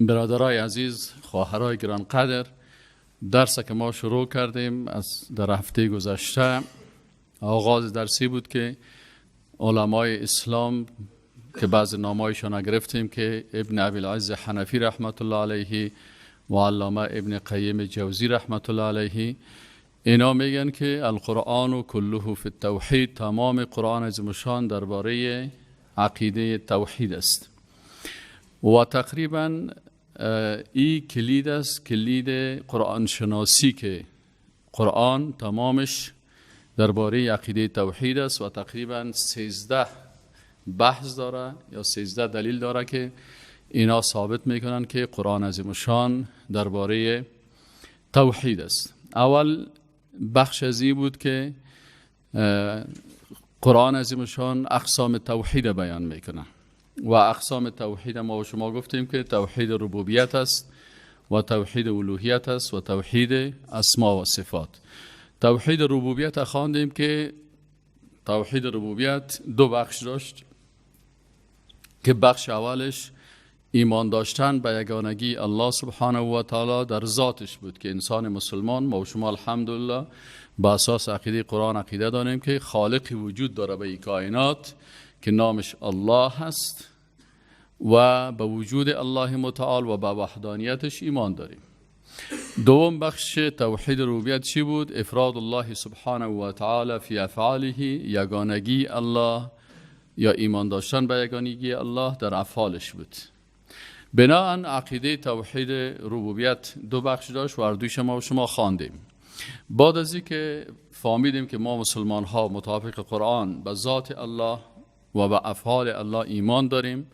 برادرای عزیز، خواهرای گرانقدر، درس که ما شروع کردیم از در هفته گذشته آغاز درسی بود که علمای اسلام که بعض نامایشان گرفتیم که ابن ابی العز حنفی رحمت الله علیه و علامه ابن قیم جوزی رحمت الله علیه، اینا میگن که القرآن و کله فی التوحید، تمام قرآن عظیم الشان درباره عقیده توحید است و تقریبا ای کلید است، کلید قرآن شناسی که قرآن تمامش درباره عقیده توحید است و تقریبا 13 بحث داره یا 13 دلیل داره که اینا ثابت میکنن که قرآن عظیم الشان درباره توحید است. اول بخش از این بود که قرآن عظیم الشان اقسام توحید بیان میکنه و اقسام توحید ما و شما گفتیم که توحید ربوبیت است و توحید الوهیت است و توحید اسما و صفات. توحید ربوبیت خواندیم که توحید ربوبیت دو بخش داشت که بخش اولش ایمان داشتن به یگانگی الله سبحانه و تعالی در ذاتش بود که انسان مسلمان ما و شما الحمدلله با اساس عقیده قرآن عقیده داریم که خالقی وجود داره به این کائنات که نامش الله هست و به وجود الله متعال و به وحدانیتش ایمان داریم. دوم بخش توحید ربوبیت چی بود؟ افراد الله سبحانه و تعالی فی افعاله، یگانگی الله یا ایمان داشتن به یگانگی الله در افعالش بود. بناءً عقیده توحید ربوبیت دو بخش داشت و هر دویش ما و شما خواندیم. بعد از اینکه فهمیدیم که ما مسلمان ها مطابق قرآن به ذات الله و به افعال الله ایمان داریم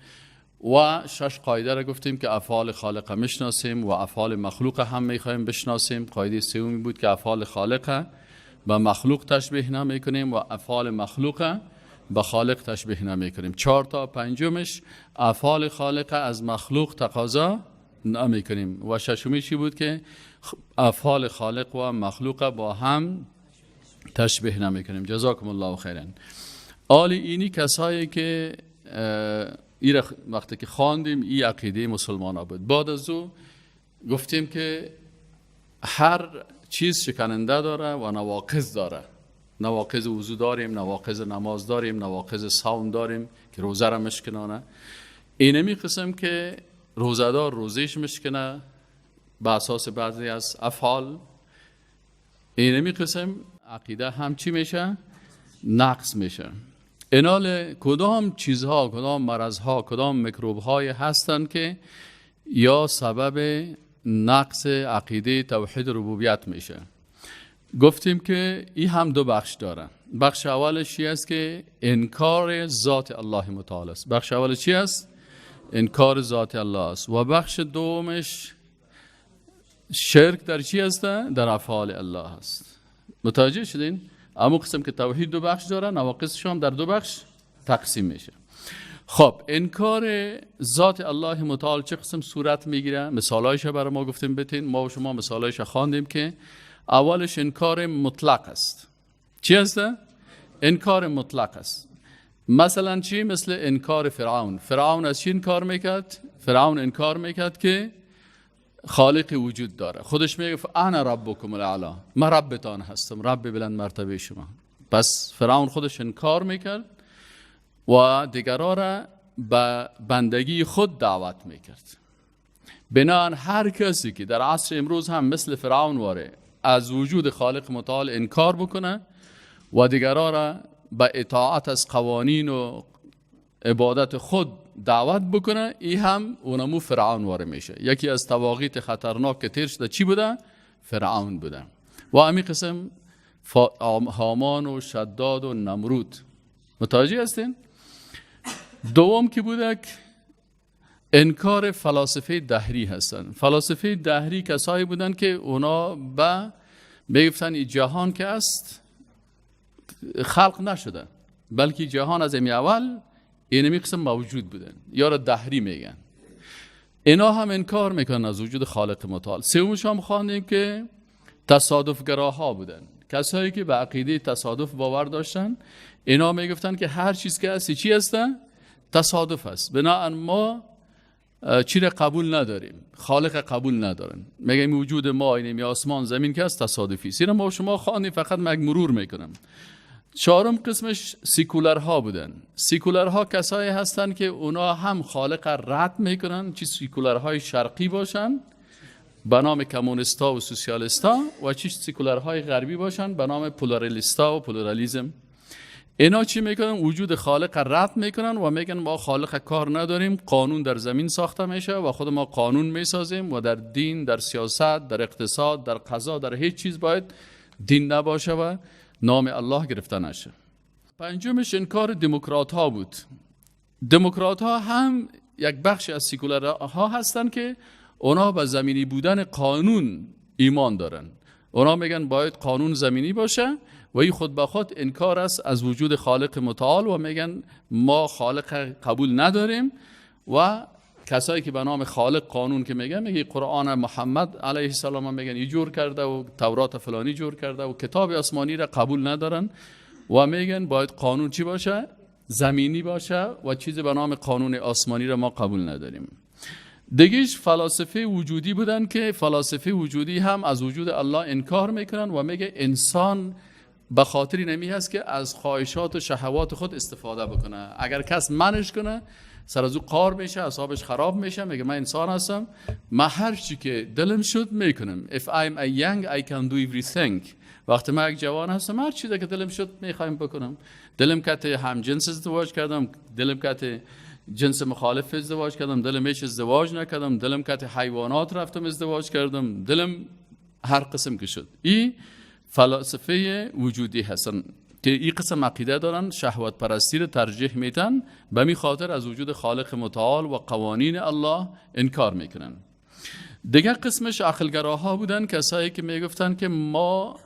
و 6 قاعده را گفتیم که افعال خالق میشناسیم و افعال مخلوق هم میخوایم بشناسیم. قاعده سومی بود که افعال خالق به مخلوق تشبیه نمیکنیم و افعال مخلوق به خالق تشبیه نمیکنیم. 4 تا پنجمش افعال خالق از مخلوق تقاضا نمیکنیم و ششمی چی بود که افعال خالق و مخلوق با هم تشبیه نمیکنیم. جزاکم الله خیرا. آلی اینی کسایی که وقتی که خواندیم این عقیده مسلمان ها بود. بعد از او گفتیم که هر چیز شکننده داره و نواقض داره. نواقض وضو داریم، نواقض نماز داریم، نواقض صوم داریم که روزه را مشکنانه. اینمی قسم که روزه‌دار روزهش مشکنه به اساس بعضی از افعال، اینمی قسم عقیده هم چی میشه؟ نقص میشه. اینال کدام چیزها، کدام مرضها، کدام میکروب های هستند که یا سبب نقص عقیده توحید ربوبیت میشه؟ گفتیم که این هم دو بخش داره. بخش اولش چی است؟ که انکار ذات الله متعال است. بخش اولش چی است؟ انکار ذات الله است. و بخش دومش شرک در چی است؟ در افعال الله است. متوجه شدین؟ اما قسم که توحید دو بخش داره، نواقصش هم در دو بخش تقسیم میشه. خب انکار ذات الله متعال چه قسم صورت میگیره؟ مثالایش برای ما گفتیم بتین، ما و شما مثالایش خواندیم که اولش انکار مطلق است. چی است؟ انکار مطلق است. مثلا چی؟ مثل انکار فرعون. فرعون از چی انکار میکرد؟ فرعون انکار میکرد که خالق وجود داره. خودش میگه انا ربکم الاعلی، من ربتان هستم، رب بلند مرتبه شما. پس فرعون خودش انکار میکرد و دیگران را به بندگی خود دعوت میکرد. بنابراین هر کسی که در عصر امروز هم مثل فرعون واره از وجود خالق متعال انکار بکنه و دیگران را به اطاعت از قوانین و عبادت خود دعوت بکنه، ای هم اونمو فرعون واره میشه. یکی از طواغیت خطرناک که تیر شده چی بوده؟ فرعون بوده. و همین قسم هامان و شداد و نمرود. متوجه هستین؟ دوم که بوده انکار فلاسفه دهری هستن. فلاسفه دهری کسایی بودن که اونا به میگفتن این جهان که است خلق نشده، بلکه جهان از امی اول اینمی قسم موجود بودن، یا را دهری میگن. اینا هم انکار میکنن از وجود خالق متعال. سومش هم خواندیم که تصادفگراها بودن، کسایی که به عقیده تصادف باور داشتن. اینا میگفتن که هر چیز که هست چی هست؟ تصادف است. بنابراین ما چی را قبول نداریم، خالق قبول ندارن، میگیم وجود ما اینه، آسمان زمین که از تصادفی است. ما شما خواندیم، فقط من مرور میکنم. چهارم قسمش سیکولرها بودن. سیکولرها کسایی هستند که اونا هم خالق رد میکنن، چی سیکولرهای شرقی باشن به نام کمونیستا و سوسیالیستا و چی سیکولرهای غربی باشن به نام پلورالیستا و پلورالیزم. اینا چی میکنن؟ وجود خالق رد میکنن و میگن ما خالق کار نداریم، قانون در زمین ساخته میشه و خود ما قانون میسازیم و در دین، در سیاست، در اقتصاد، در قضا، در هیچ چیز باید دین نباشه و نام الله گرفته نشه. پنجمش انکار دموکرات ها بود. دموکرات ها هم یک بخش از سیکولر ها هستن که اونا به زمینی بودن قانون ایمان دارن. اونا میگن باید قانون زمینی باشه و این خود به خود انکار است از وجود خالق متعال و میگن ما خالق قبول نداریم. و کسایی که به نام خالق قانون که میگن، میگه قرآن محمد علیه السلام میگن این جور کرده و تورات فلانی جور کرده و کتاب آسمانی را قبول ندارن و میگن باید قانون چی باشه؟ زمینی باشه و چیزی به نام قانون آسمانی را ما قبول نداریم. دیگهش فلاسفه وجودی بودن که فلاسفه وجودی هم از وجود الله انکار میکنن و میگه انسان به خاطر نمی هست که از خواهشات و شهوات خود استفاده بکنه. اگر کس منش کنه سر از او قار میشه، اعصابش خراب میشه، میگه من انسان هستم، من هر چی که دلم شد میکنم. If I'm a young I can do everything. وقتی من یک جوان هستم هر چیزی که دلم شد میخوایم بکنم. دلم کت همجنس ازدواج کردم، دلم کت جنس مخالف ازدواج کردم، دلم هیچ ازدواج نکردم، دلم کت حیوانات رفتم ازدواج کردم، دلم هر قسم که شد. این فلسفه وجودی هستن که این قسم عقیده دارن، شهوت پرستی رو ترجیح میتن، به می خاطر از وجود خالق متعال و قوانین الله انکار میکنن. دیگر قسمش عقلگراها بودن، کسایی که میگفتن که ما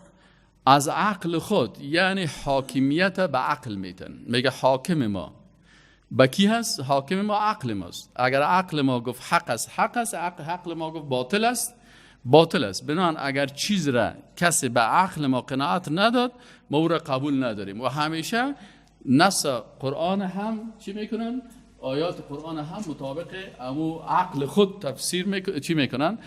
از عقل خود، یعنی حاکمیت به عقل میتن. میگه حاکم ما به کی هست؟ حاکم ما عقل ماست. اگر عقل ما گفت حق است، حق است. عقل ما گفت باطل است، باطل است. بنابراین اگر چیز را کسی به عقل ما قناعت نداد، ما او را قبول نداریم. و همیشه نص قرآن هم چی میکنن؟ آیات قرآن هم مطابق امو عقل خود تفسیر چی میکنن؟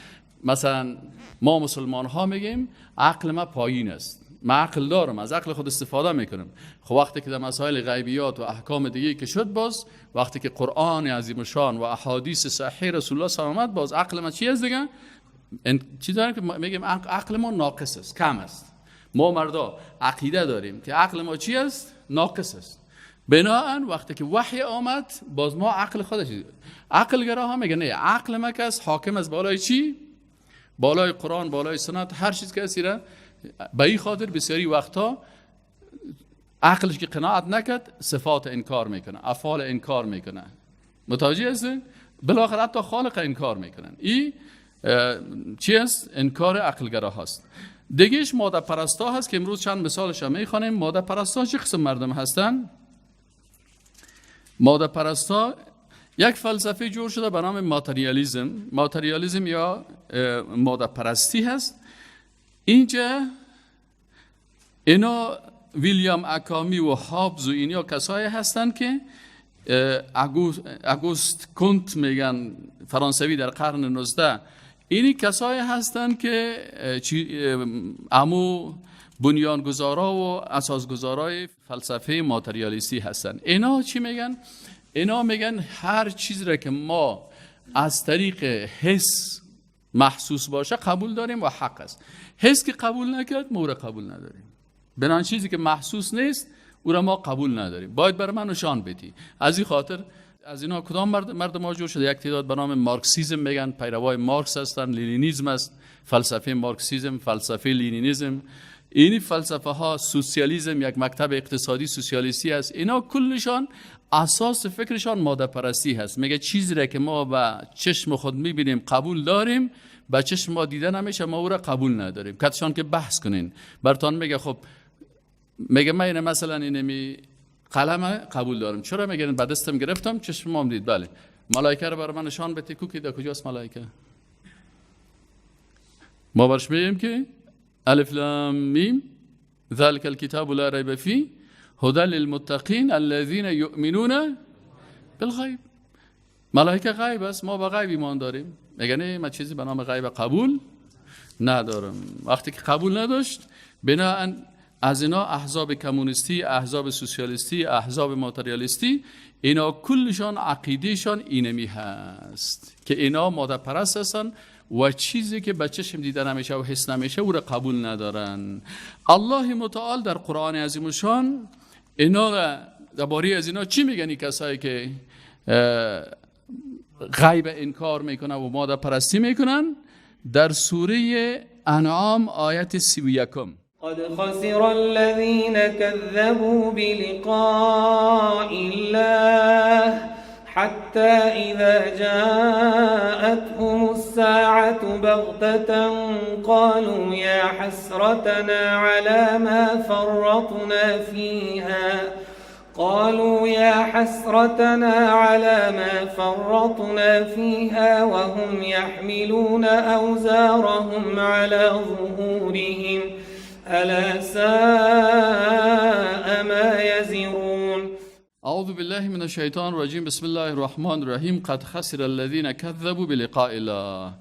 مثلا ما مسلمان ها میگیم عقل ما پایین است، من عقل دارم، از عقل خود استفاده میکنم. خب وقتی که در مسائل غیبیات و احکام دیگه که شد، باز وقتی که قرآن عظیم شان و احادیث صحیح رسول الله صلی الله علیه و باز عقل ما چی است دیگه؟ چی داریم که میگیم عقل ما ناقص است، کم است. ما مردا عقیده داریم که عقل ما چی است؟ ناقص است. بناهن وقتی که وحی آمد باز ما عقل خودش، عقل گرا ها میگه نه، عقل ما کس حاکم از بالای چی؟ بالای قرآن، بالای سنت، هر چیز که هستی را. به این خاطر بسیاری وقتا عقلش که قناعت نکرد صفات انکار میکنه، افعال انکار میکنه. متوجه هستین؟ بالاخره حتی خالق انکار میکنن. این چی است؟ انکار عقلگرا هست. دیگهش ماده پرستا هست که امروز چند مثالش هم میخوانیم. ماده پرستا چه قسم مردم هستن؟ ماده پرستا یک فلسفه جور شده به نام ماتریالیزم. ماتریالیزم یا ماده پرستی هست. اینجا اینا ویلیام اکامی و هابز و اینا کسایی هستند که اگوست کنت میگن فرانسوی در قرن 19، اینی کسایی هستند که امو بنیانگذارا و اساسگذارای فلسفه ماتریالیستی هستند. اینا چی میگن؟ اینا میگن هر چیز را که ما از طریق حس محسوس باشه قبول داریم و حق است. حس که قبول نکرد ما او را قبول نداریم. بنابراین چیزی که محسوس نیست او را ما قبول نداریم، باید بر من نشان بدی. از این خاطر از اینا کدام مردم ها جور شده؟ یک تعداد به نام مارکسیزم میگن، پیروای مارکس هستن، لینینیزم است، فلسفه مارکسیزم، فلسفه لینینیزم. این فلسفه ها، سوسیالیسم یک مکتب اقتصادی سوسیالیستی است. اینا کلشان اساس فکرشان ماده پرستی هست. میگه چیزی را که ما با چشم خود میبینیم قبول داریم، با چشم ما دیده نمیشه، ما او را قبول نداریم. کتشان که بحث کنین برتان میگه خب، میگه من اینه مثلا اینمی قلم قبول دارم. چرا؟ میگه با دستم گرفتم، چشمم دید. بله، ملائکه رو برای من نشان بده. کو که در کجاست ملائکه؟ ما برش میگیم که الف لام میم ذلك الكتاب لا ريب فيه هدى للمتقين الذين يؤمنون بالغیب. ملائکه غیب است، ما به غیب ایمان داریم. میگه نه، من چیزی به نام غیب قبول ندارم. وقتی که قبول نداشت، بناءً از اینا احزاب کمونیستی، احزاب سوسیالیستی، احزاب ماتریالیستی، اینا کلشان عقیدهشان اینمی هست که اینا ماده پرست هستن و چیزی که به چشم دیده نمیشه و حس نمیشه او را قبول ندارن. الله متعال در قرآن عظیم الشان اینا را درباره از اینا چی میگن؟ کسایی که غیب انکار میکنن و ماده پرستی میکنن، در سوره انعام آیت 31: قد خسر الذين كذبوا بلقاء الله حتى إذا جاءتهم الساعة بغتة قالوا يا حسرتنا على ما فرطنا فيها قالوا يا حسرتنا على ما فرطنا فيها وهم يحملون أوزارهم على ظهورهم ألا ساء ما يزرون. اعوذ بالله من الشیطان الرجیم، بسم الله الرحمن الرحیم. قد خسر الذین كذبوا بلقاء الله.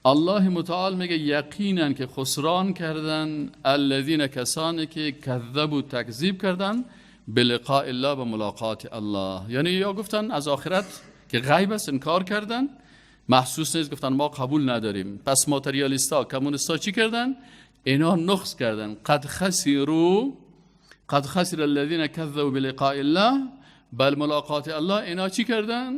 الله متعال میگه یقینا که خسران کردن الذین، کسانی که کذبوا، تکذیب کردن، بلقاء الله، به ملاقات الله. یعنی یا گفتن از آخرت که غیب است انکار کردن، محسوس نیست، گفتن ما قبول نداریم. پس ماتریالیستا، کمونیستا چی کردن؟ اینا نقص کردن. قد خسروا، قد خسر الذین كذبوا بلقاء الله، بل ملاقات الله اینا چی کردن؟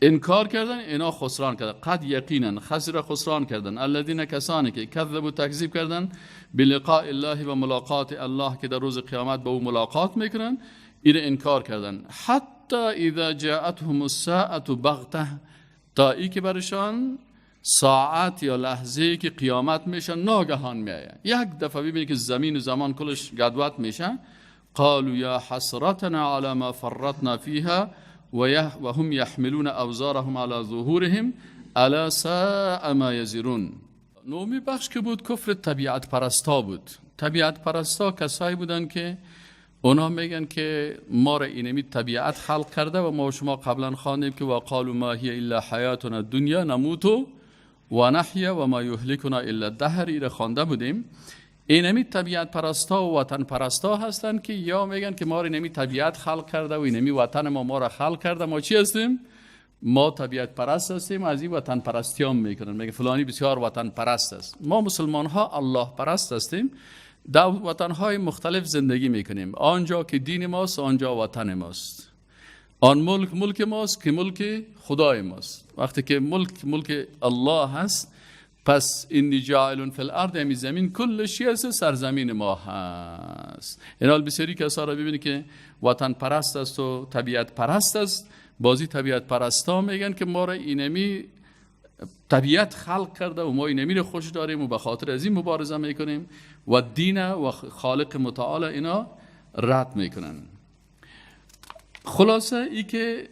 انکار کردن، اینا خسران کردن. قد یقینا، خسر خسران کردن، الذین کسانی که کذبوا تکذیب کردن، بلقاء الله و ملاقات الله که در روز قیامت با او ملاقات میکنن، این انکار کردن. حتی اذا جاءتهم الساعة بغته، تا ای که برشان ساعت یا لحظه که قیامت میشه ناگهان میآید، یک دفعه ببینید که زمین و زمان کلش گدوت میشه. قالوا یا حسرتنا على ما فرطنا فيها و هم يحملون اوزارهم على ظهورهم الا ساء ما يزرون. نومی بخش که بود کفر طبیعت پرستا بود. طبیعت پرستا کسایی بودن که اونا میگن که ما را اینمی طبیعت خلق کرده و ما شما قبلا خواندیم که وقالوا ما هي الا حیاتنا الدنیا نموت و نحیا و ما یهلکنا الا الدهر، ایره خوانده بودیم. اینمی طبیعت پرستا و وطن پرستا هستن که یا میگن که ما را اینمی طبیعت خلق کرده و اینمی وطن ما را خلق کرده، ما چی هستیم؟ ما طبیعت پرست هستیم. از این وطن پرستی هم میکنن، میگه فلانی بسیار وطن پرست است. ما مسلمان ها الله پرست هستیم، در وطن های مختلف زندگی میکنیم. آنجا که دین ماست آنجا وطن ماست، آن ملک ملک ماست که ملک خدای ماست. وقتی که ملک ملک الله هست، پس انی جاعل فی الارض، یعنی زمین کلش هست، سرزمین ما هست. این بسیاری کسا را ببینید که وطن پرست است و طبیعت پرست است. بازی طبیعت پرستا میگن که ما را اینمی طبیعت خلق کرده و ما اینمی رو خوش داریم و به خاطر از این مبارزه میکنیم و دین و خالق متعال اینا رد میکنن. خلاصه ای که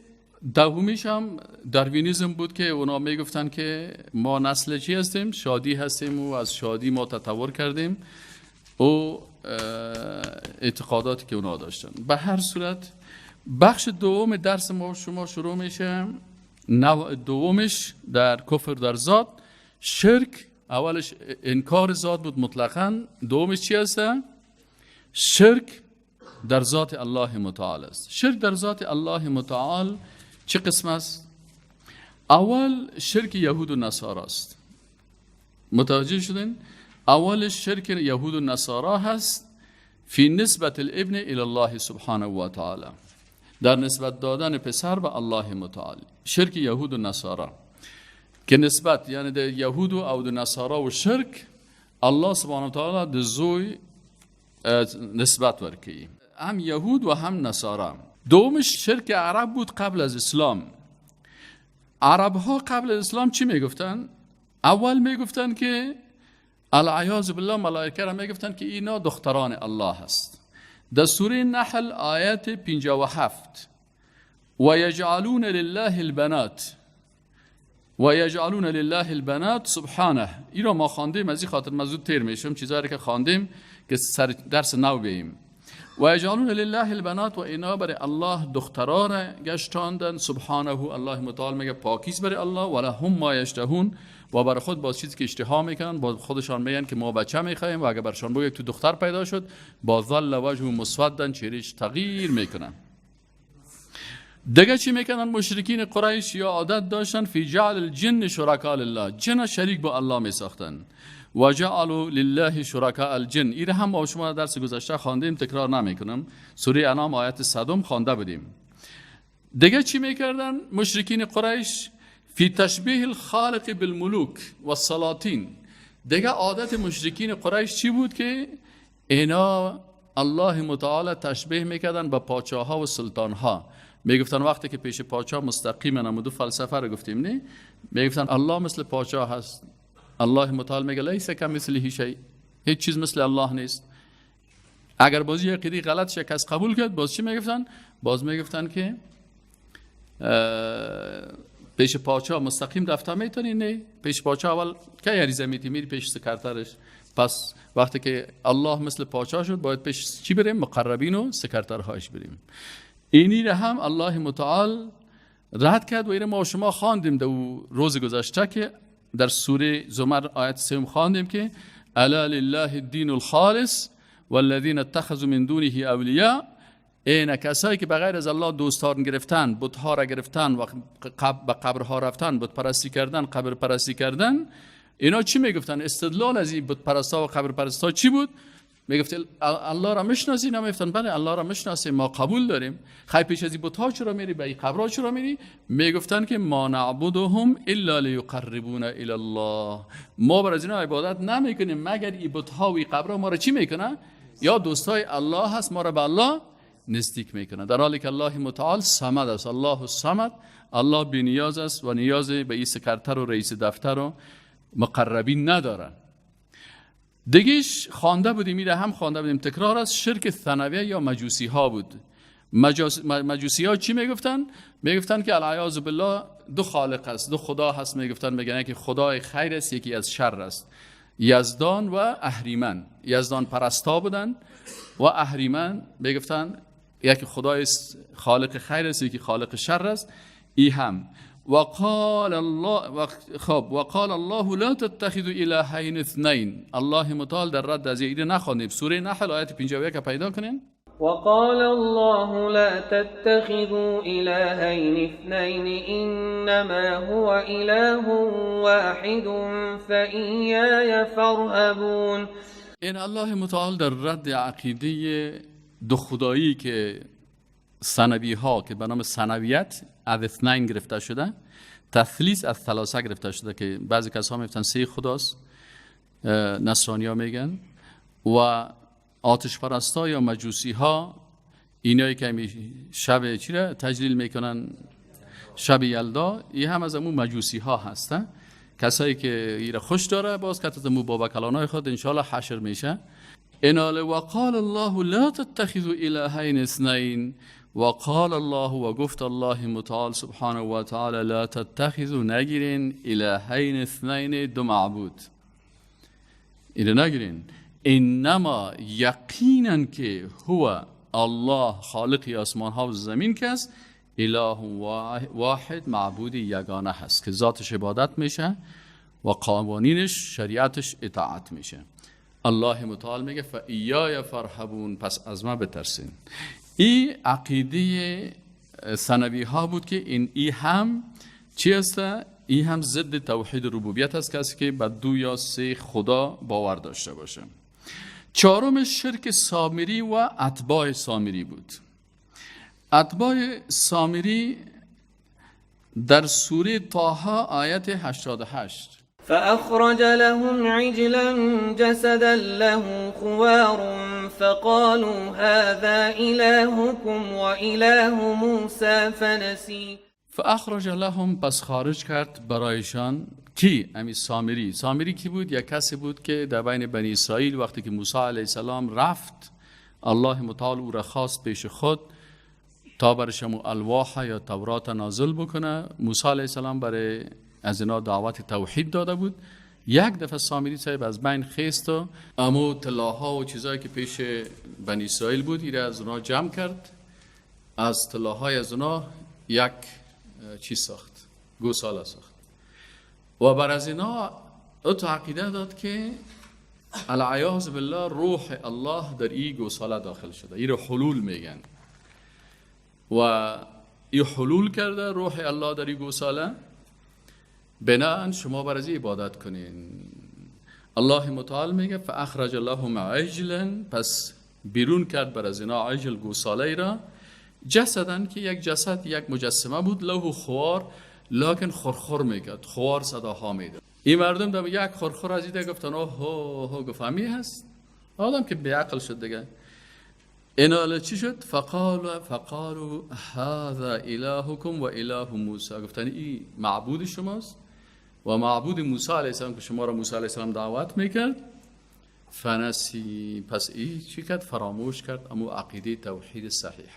دومیش هم داروینیزم بود که اونا میگفتن که ما نسل چی هستیم؟ شادی هستیم و از شادی ما تطور کردیم و اعتقاداتی که اونا داشتن. به هر صورت بخش دوم درس ما شما شروع میشه. نوع دومش در کفر در ذات، شرک. اولش انکار ذات بود مطلقاً، دومش چی هست؟ شرک در ذات الله متعال است. شرک در ذات الله متعال چه قسم است؟ اول شرک یهود و نصارا است. متوجه شدین؟ اول شرک یهود و نصارا هست فی نسبت الابن الی الله سبحانه و تعالی، در نسبت دادن پسر به الله متعال. شرک یهود و نصارا که نسبت یعنی در یهود و او نصارا و شرک الله سبحانه و تعالی د زوی نسبت ورکی، هم یهود و هم نصارا. دومش شرک عرب بود قبل از اسلام. عرب ها قبل از اسلام چی میگفتن؟ اول میگفتن که العیاذ بالله ملائکه را میگفتن که اینا دختران الله هست. در سوره نحل آیت 57 و یجعلون لله البنات و یجعلون لله البنات سبحانه. این را ما خواندیم، از این خاطر من زود تیر میشم چیزایی که خواندیم که سر درس نو بیم. و یجعلون لله البنات، و اینا برای الله دخترا را گشتاندن. سبحانه، الله متعال میگه پاکیز برای الله. ولهم ما یشتهون، و برای خود باز چیزی که اشتها میکنن، باز خودشان میگن که ما بچه میخوایم، و اگر برشان بگه تو دختر پیدا شد، با ظل وجه مسودن، چهرهش تغییر میکنن. دیگه چی میکنن مشرکین قریش؟ یا عادت داشتن فی جعل الجن شرکا لله، جن شریک با الله میساختن. و جعلوا لله شرکاء الجن، این هم ما شما درس گذشته خواندیم، تکرار نمیکنم. سوره انعام آیت 100 خوانده بودیم. دیگه چی میکردن مشرکین قریش؟ فی تشبیه الخالق بالملوک و السلاطین. دیگه عادت مشرکین قریش چی بود؟ که اینا الله متعال تشبیه میکردن با پاچاها و سلطانها. میگفتن وقتی که پیش پاچا مستقیم نمودو فلسفه رو گفتیم، نه؟ میگفتن الله مثل پاچا هست. الله متعال میگه لیس کمثله شیء، هیچ چیز مثل الله نیست. اگر بازی عقیده غلط شکست قبول کرد، باز چی میگفتن؟ باز میگفتن که پیش پاچا مستقیم رفته میتونی؟ نه، پیش پاچا اول که عریضه میتی، میری پیش سکرترش. پس وقتی که الله مثل پاچا شد، باید پیش چی بریم؟ مقربین و سکرترهاش بریم. اینی را هم الله متعال رد کرد و اینه ما شما خواندیم در روز گذشته که در سوره زمر آیت 3 خواندیم که الا لله الدین الخالص والذین اتخذوا من دونه اولیاء. این کسایی که بغیر از الله دوستان گرفتن، بتها را گرفتن و به قبرها رفتن، بت پرستی کردن، قبر پرستی کردن، اینا چی میگفتن؟ استدلال از این بت پرستا و قبر پرستا چی بود؟ میگفت الله را میشناسی؟ اینا میگفتن بله الله را میشناسیم، ما قبول داریم. خی پیش از این بت‌ها چرا میری؟ به این قبرها چرا میری؟ میگفتن که ما نعبدهم الا لیقربونا الی الله، ما بر از اینا عبادت نمیکنیم مگر این بت‌ها و این قبرها ما را چی میکنه؟ یا دوستای الله هست، ما را به الله نزدیک میکنه. در حالی که الله متعال صمد است، الله الصمد، الله بی نیاز است و نیاز به این سکرتر و رئیس دفتر و مقربین نداره. دیگهش خوانده بودیم، میره هم خوانده بودیم، تکرار است، شرک ثانویه یا مجوسی ها بود. مجوسی ها چی میگفتن؟ میگفتن که العیاذ بالله دو خالق است، دو خدا هست. میگفتن میگن که خدای خیر است، یکی از شر است، یزدان و اهریمن. یزدان پرستا بودن و اهریمن میگفتن یکی خدای خالق خیر است، یکی خالق شر است. ای هم وقال الله، خب وقال الله لا تتخذوا الهین اثنین. الله متعال در رد از ایده نخواندیم، سوره نحل آیت 51 پیدا کنین. وقال الله لا تتخذوا الهین اثنین انما هو اله واحد فإیای فارهبون. این الله متعال در رد عقیده دو خدایی که ثانوی ها که به نام ثانویت از اثنین گرفته شده، تثلیث از ثلاثه گرفته شده که بعضی کسا میگفتن سه خداست، نصرانی ها میگن، و آتش پرستا یا مجوسی ها اینایی که شب چی را تجلیل میکنن، شب یلدا، این هم از امو مجوسی ها هستن، کسایی که ایره خوش داره باز که از امو بابا کلانای خود انشالله حشر میشه. انال وقال الله لا تتخذوا الهین اثنین. وقال الله، و گفت الله متعال سبحانه و تعالی لا تتخذوا، نگیرین، الهین اثنین، دو معبود، اینو نگیرین. انما، یقینا که هو الله خالق آسمان ها و زمین که است، اله واحد، معبود یگانه هست که ذاتش عبادت میشه و قوانینش شریعتش اطاعت میشه. الله متعال میگه فایای فارهبون، پس از ما بترسین. این عقیده ثانوی ها بود که این ای هم چی است؟ ای هم ضد توحید ربوبیت است، کسی که به دو یا سه خدا باور داشته باشه. چهارم شرک سامری و اتباع سامری بود. اتباع سامری در سوره طه آیت 88 فأخرج لهم عجلا جسدا له خوار فقالوا هذا إلهكم وإله موسى فنسي. فأخرج لهم، پس خارج کرد برایشان کی؟ امی سامری. سامری کی بود؟ یک کسی بود که در بین بنی اسرائیل وقتی که موسی علیه السلام رفت، الله متعال او را خواست پیش خود تا برش الواح یا تورات نازل بکنه. موسی علیه السلام برای از اینا دعوت توحید داده بود. یک دفعه سامری صاحب از بین خیست و امو طلاها و چیزایی که پیش بنی اسرائیل بود ایره از اونا جمع کرد، از طلاهای از اونا یک چیز ساخت، گوساله ساخت و بر از اینا او تو عقیده داد که العیاذ بالله روح الله در این گوساله داخل شده. این رو حلول میگن و این حلول کرده روح الله در این گوساله، بناهن شما بر از عبادت کنین. الله متعال میگه فاخرج لهم عجلا، پس بیرون کرد بر از اینا عجل گوساله ای را، جسدن که یک جسد یک مجسمه بود، له خوار، لکن خرخر میکرد، خوار صداها میداد. این مردم دم یک خرخر از ایده گفتن اوه هو، گفت همی هست. آدم که بیعقل شد دیگه. اینا چی شد؟ فقالوا هذا الهکم و اله موسی، گفتن این معبود شماست و معبود موسی علیه السلام که شما را موسی علیه السلام دعوت میکرد. فنسی، پس این چی کرد؟ فراموش کرد امو عقیده توحید صحیح.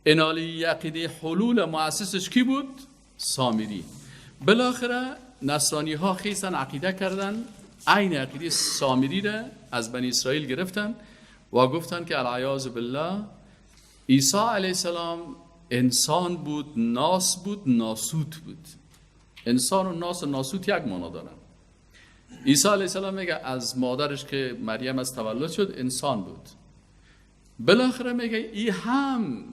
اینالی عقیده حلول مؤسسش کی بود؟ سامری. بالاخره نصرانی ها خیستن عقیده کردن، عین عقیده سامری را از بنی اسرائیل گرفتن و گفتن که العیاذ بالله عیسی علیه السلام انسان بود، ناس بود، ناسوت بود. انسان و ناس و ناسوت یک معنا دارن. عیسی علیه السلام میگه از مادرش که مریم از تولد شد انسان بود. بالاخره میگه ای هم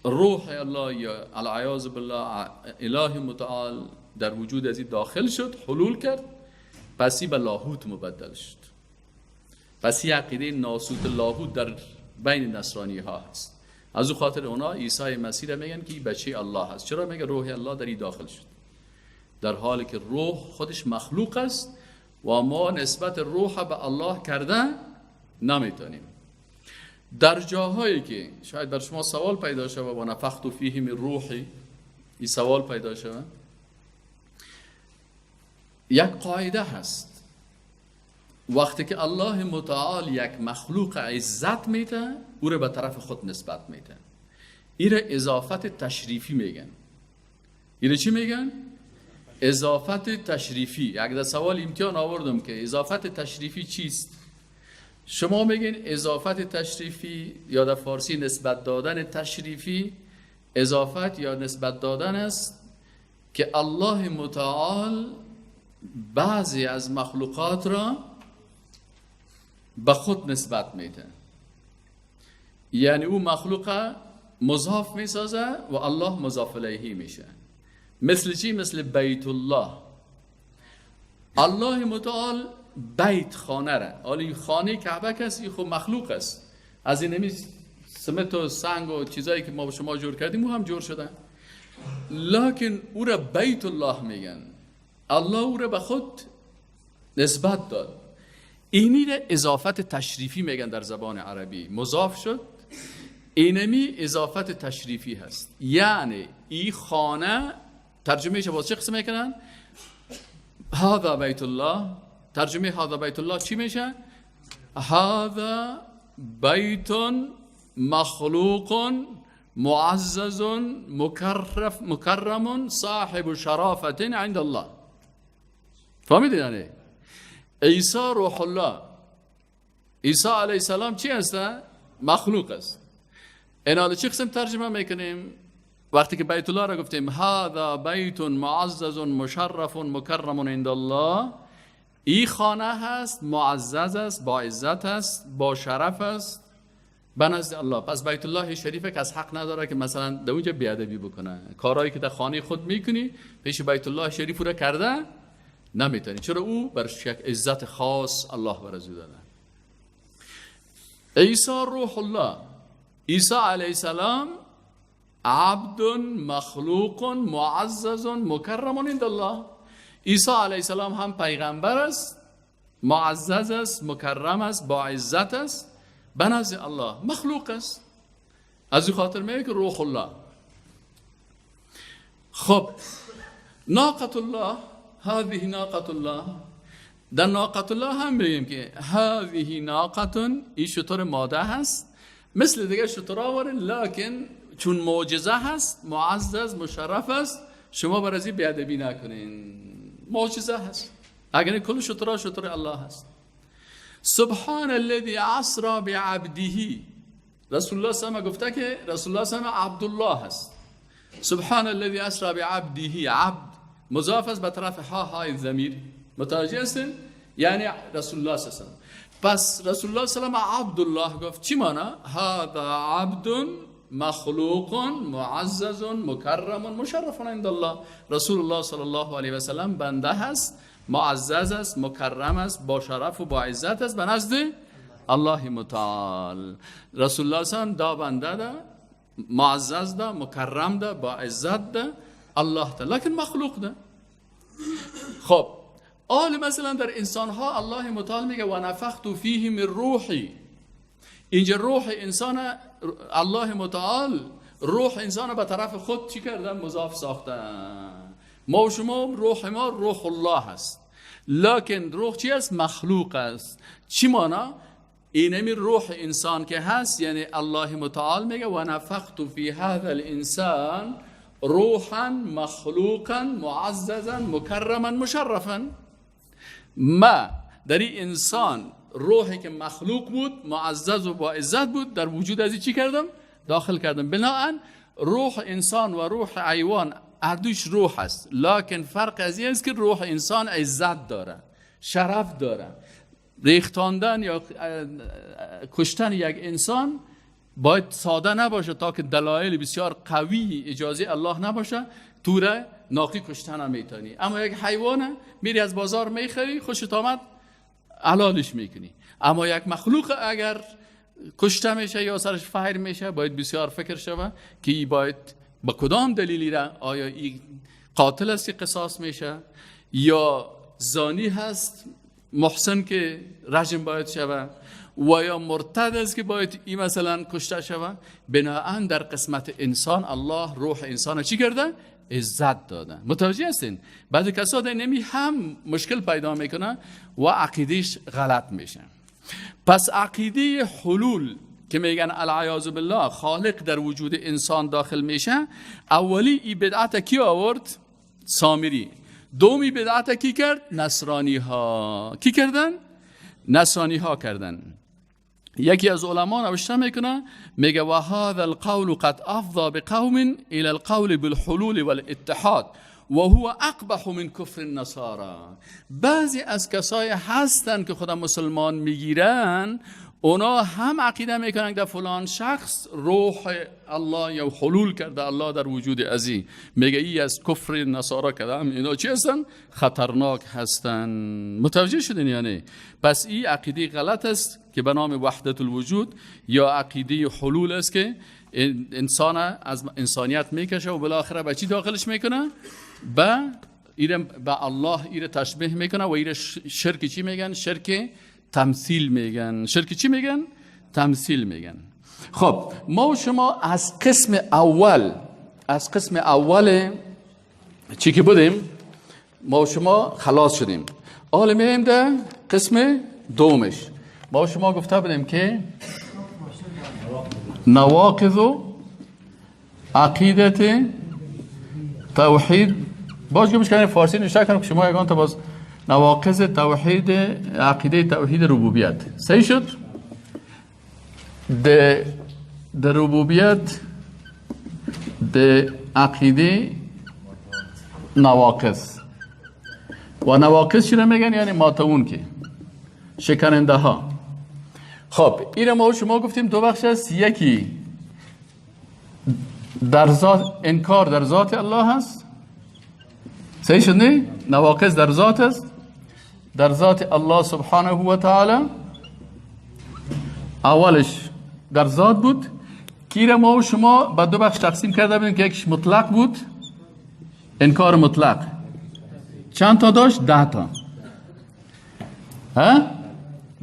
روح الله یا العیاذ بالله اله متعال در وجود از این داخل شد، حلول کرد، پسی به لاهوت مبدل شد. پس این عقیده ناسوت لاهوت در بین نصرانی ها هست. از او خاطر اونا عیسی مسیح را میگن که این بچه الله هست. چرا؟ میگه روح الله در این داخل شد، در حالی که روح خودش مخلوق است و ما نسبت روح به الله کرده نمیتونیم. در جاهایی که شاید بر شما سوال پیدا شود و نفخت فیه من روحی، این سوال پیدا شود، یک قاعده هست. وقتی که الله متعال یک مخلوق عزت میده، او را به طرف خود نسبت میده. این را اضافت تشریفی میگن. این را چی میگن؟ اضافت تشریفی. یک در سوال امتحان آوردم که اضافت تشریفی چیست؟ شما میگین اضافت تشریفی یا در فارسی نسبت دادن تشریفی، اضافت یا نسبت دادن است که الله متعال بعضی از مخلوقات را به خود نسبت میده. یعنی او مخلوق مضاف میسازه و الله مضاف الیه میشه. مثل چی؟ مثل بیت الله. الله متعال بیت خانه را، حالا خانه کعبه کسی خب مخلوق است، از این نمی سمت و سنگ و چیزایی که ما با شما جور کردیم او هم جور شده، لکن او را بیت الله میگن. الله او را به خود نسبت داد. اینی را اضافت تشریفی میگن در زبان عربی. مضاف شد، اینمی اضافت تشریفی هست. یعنی این خانه ترجمه باز چه قسم میکنن؟ هذا بیت الله. ترجمه هذا بیت الله چی میشه؟ هذا بیت مخلوق معزز مکرم صاحب شرافت عند الله. فهمیدید؟ یعنی عیسی روح الله، عیسی علیه السلام چی هست؟ مخلوق است. اینا چه قسم ترجمه میکنیم؟ وقتی که بیت الله را گفتیم هذا بیت معزز مشرف مکرم عند الله، این خانه هست، معزز است، با عزت است، با شرف است به نزد الله. پس بیت الله شریفه که از حق نداره که مثلا در اونجا بیادبی بکنه. کارهایی که در خانه خود میکنی پیش بیت الله شریف رو کرده نمیتونی. چرا؟ او برش یک عزت خاص الله بر از او داده. عیسی روح الله، عیسی علیه السلام عبد مخلوق معزز مکرم عند الله. عیسی علیه السلام هم پیغمبر است، معزز است، مکرم است، با عزت است به نزد الله، مخلوق است. از این خاطر میگه که روح الله. خب ناقة الله، هذه ناقة الله. در ناقة الله هم بگیم که هذه ناقة، این شتر ماده هست، مثل دیگه شترها واره، لکن چون معجزه هست، معزز مشرف است، شما بر از این بیادبی نکنین، معجزه هست. اگر کل شترها شتر الله هست. سبحان الذي اسرا بعبده، رسول الله صلی الله علیه و گفته که رسول الله صلی الله علیه و عبدالله هست. سبحان الذي اسرا بعبده، عبد مضاف است به طرف ها، های ضمیر، متوجه هستین؟ یعنی رسول الله صلی الله علیه و. پس رسول الله صلی الله علیه و عبدالله گفت، چی معنی؟ هذا عبد مخلوق معزز مکرم مشرف عند الله. رسول الله صلی الله علیه و سلم بنده هست، معزز است، مکرم است، با شرف و با عزت است به نزد الله متعال. رسول الله صلی الله علیه و دا بنده ده، معزز ده، مکرم ده، با عزت ده، الله ده، لکن مخلوق ده. خب آل مثلا در انسان ها الله متعال میگه و نفخت فیه من روحی. اینجا روح انسان، الله متعال روح انسان به طرف خود چی کردن؟ مضاف ساختن. ما و شما روح ما روح الله هست، لکن روح چی است؟ مخلوق است. چی مانا؟ اینمی روح انسان که هست، یعنی الله متعال میگه و نفخت فی هذا الانسان روحا مخلوقا معززا مکرما مشرفا. ما در این انسان روحی که مخلوق بود، معزز و با عزت بود، در وجود از چی کردم؟ داخل کردم. بناهن روح انسان و روح حیوان هر دوش روح است، لکن فرق از این است که روح انسان عزت داره، شرف داره. ریختاندن یا کشتن یک انسان باید ساده نباشه تا که دلایل بسیار قوی اجازه الله نباشه، توره ناقی کشتن هم میتونی. اما یک حیوان میری از بازار میخری، خوشت آمد حلالش میکنی. اما یک مخلوق اگر کشته میشه یا سرش فیر میشه، باید بسیار فکر شوه که ای باید با کدام دلیلی را، آیا ای قاتل است که قصاص میشه یا زانی هست محسن که رجم باید شوه و یا مرتد است که باید ای مثلا کشته شوه. بناهن در قسمت انسان الله روح انسان چی کرده؟ عزت داده. متوجه هستین؟ بعد کسا در نمی هم مشکل پیدا میکنه و عقیدهش غلط میشه. پس عقیده حلول که میگن العیاذ بالله خالق در وجود انسان داخل میشه، اولی ای بدعت کی آورد؟ سامری. دومی بدعت کی کرد؟ نصرانی ها. کی کردن؟ نصرانی ها کردن. یکی از علما نوشته میکنه، میگه و هذا القول قد افضى بقوم الى القول بالحلول والاتحاد و هو اقبح من کفر النصارى. بعضی از کسای هستن که خدا مسلمان میگیرن، اونا هم عقیده میکنن که فلان شخص روح الله یا حلول کرده الله در وجود ازی. میگه ای از کفر نصارا کردم، اینا چی هستن؟ خطرناک هستن. متوجه شدین؟ یعنی پس این عقیده غلط است که به نام وحدت الوجود یا عقیده حلول است که انسان از انسانیت میکشه و بالاخره به چی داخلش میکنه؟ به الله ایره تشبیه میکنه و ایره شرک چی میگن؟ شرک تمثیل میگن. شرک چی میگن؟ تمثیل میگن. خب ما و شما از قسم اول، از قسم اول چی که بودیم ما و شما خلاص شدیم. حالا میایم در قسم دومش. ما و شما گفته بودیم که نواقض عقیدت توحید، باز گمش کنیم فارسی نوشته کنم که شما یگان تا باز نواقض توحید عقیده توحید ربوبیت. صحیح شد؟ د ربوبیت د عقیده نواقض و نواقض چی رو میگن؟ یعنی ماتون که شکننده ها. خب این ما شما گفتیم دو بخش است. یکی در ذات، انکار در ذات الله هست. صحیح شد نه؟ نواقض در ذات است، در ذات الله سبحانه و تعالی. اولش در ذات بود که ما و شما به دو بخش تقسیم کرده بودیم که یکیش مطلق بود، انکار مطلق. چند تا داشت؟ 10 تا. ها؟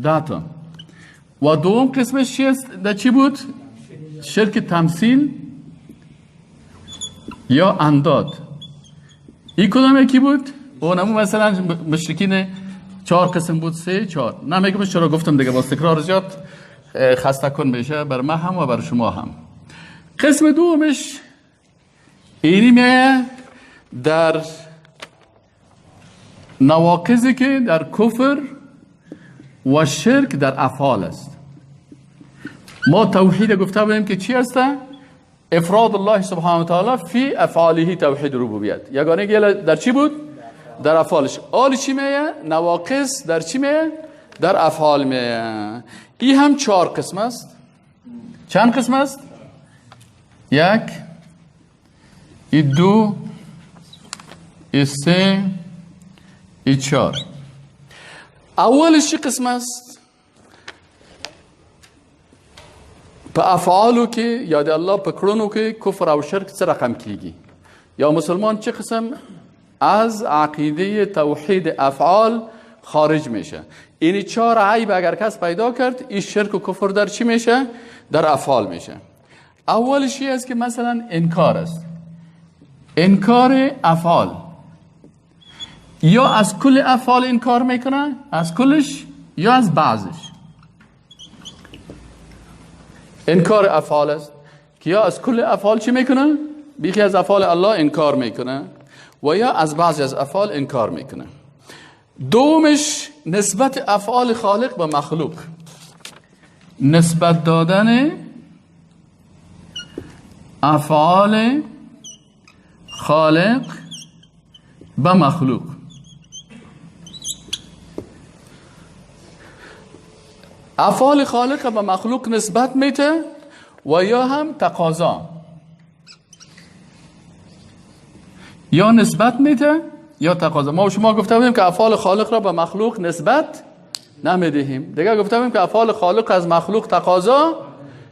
10 تا. و دوم قسمش چی است؟ در چی بود؟ شرک تمثیل یا انداد. این کدام یکی بود؟ اونمو مثلا مشرکین 4 قسم بود، 3 4. نه میگم چرا گفتم دیگه، با تکرار زیاد خسته کن میشه بر من هم و بر شما هم. قسم دومش اینی میه در نواقضی که در کفر و شرک در افعال است. ما توحید گفته بودیم که چی است؟ افراد الله سبحانه و تعالی فی افعاله، توحید ربوبیت. یگانه در چی بود؟ در افعالش. آل چی میه؟ نواقص در چی میه؟ در افعال میه. این هم 4 قسم است. چند قسم است؟ 1، 2، 3، 4. اولش چی قسم است؟ په افعالو کې یا د الله په کړنو کې کفر او شرک څه رقم کیږي؟ یا مسلمان چه قسم از عقیده توحید افعال خارج میشه؟ این 4 عیب اگر کس پیدا کرد، این شرک و کفر در چی میشه؟ در افعال میشه. اولش است که مثلا انکار است، انکار افعال. یا از کل افعال انکار میکنه، از کلش، یا از بعضش. انکار افعال است که یا از کل افعال چی میکنه؟ بیخی از افعال الله انکار میکنه و یا از بعضی از افعال انکار میکنه. دومش نسبت افعال خالق به مخلوق، نسبت دادن افعال خالق به مخلوق. افعال خالق به مخلوق نسبت میده و یا هم تقاضا، یا نسبت میده یا تقاضا. ما شما گفته بودیم که افعال خالق را به مخلوق نسبت نمیدهیم، دیگه گفته بودیم که افعال خالق از مخلوق تقاضا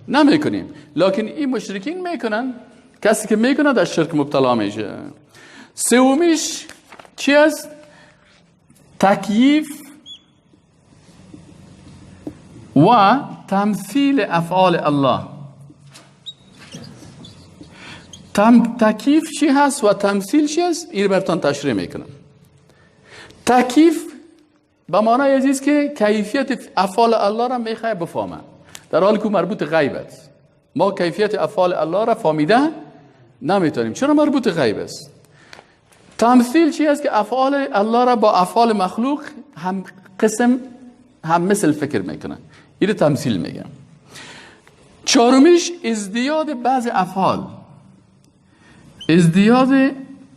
نمیکنیم، لکن این مشرکین میکنن. کسی که میکنه در شرک مبتلا میشه. سومیش چی است؟ تکییف و تمثیل افعال الله. تکییف چی هست و تمثیل چی هست؟ این براتون تشریح میکنم. تکییف به معنای عزیز که کیفیت افعال الله را میخواه بفهمه، در حالی که مربوط غیب است. ما کیفیت افعال الله را فهمیده نمیتونیم، چرا مربوط غیب است. تمثیل چی است؟ که افعال الله را با افعال مخلوق هم قسم هم مثل فکر میکنن، این تمثیل میگم. چهارمیش ازدیاد بعض افعال، ازدیاد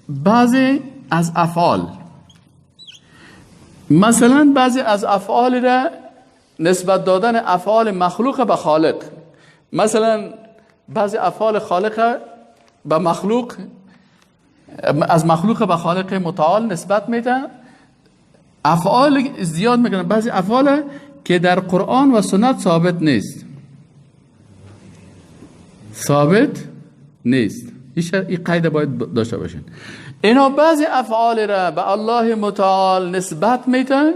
بعضی از افعال. مثلا بعضی از افعال را نسبت دادن افعال مخلوق به خالق. مثلا بعضی افعال خالق به مخلوق، از مخلوق به خالق متعال نسبت میدن، افعال ازدیاد میکنن. بعضی افعال که در قرآن و سنت ثابت نیست، ثابت نیست. این قاعده باید داشته باشین. اینا بعضی افعال را به الله متعال نسبت میدن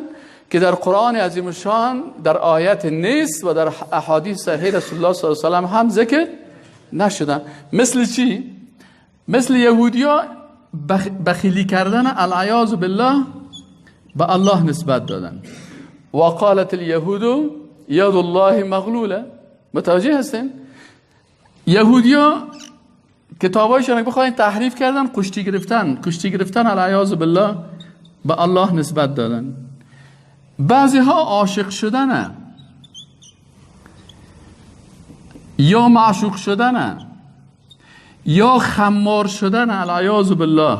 که در قرآن عظیم الشان در آیت نیست و در احادیث صحیح رسول الله صلی الله علیه و سلم هم ذکر نشدن. مثل چی؟ مثل یهودیا بخیلی کردن العیاذ بالله به الله نسبت دادن. و قالت اليهود ید الله مغلوله. متوجه هستین؟ یهودیا کتابایشون که بخواین تحریف کردن، کشتی گرفتن، کشتی گرفتن العیاذ بالله به الله نسبت دادن. بعضی ها عاشق شدن یا معشوق شدن یا خمار شدن العیاذ بالله،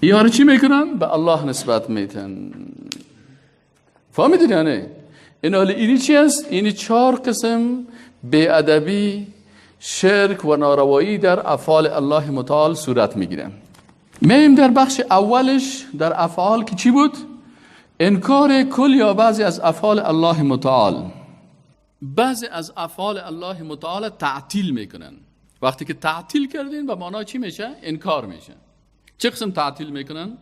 یا چی میکنن؟ به الله نسبت میتن. فهمیدین یعنی؟ این حالی اینی چی است؟ اینی 4 قسم بی‌ادبی، شرک و ناروایی در افعال الله متعال صورت میگیره. میم در بخش اولش در افعال که چی بود؟ انکار کل یا بعضی از افعال الله متعال. بعضی از افعال الله متعال تعطیل میکنن. وقتی که تعطیل کردین به معنای چی میشه؟ انکار میشه. چه قسم تعطیل میکنن؟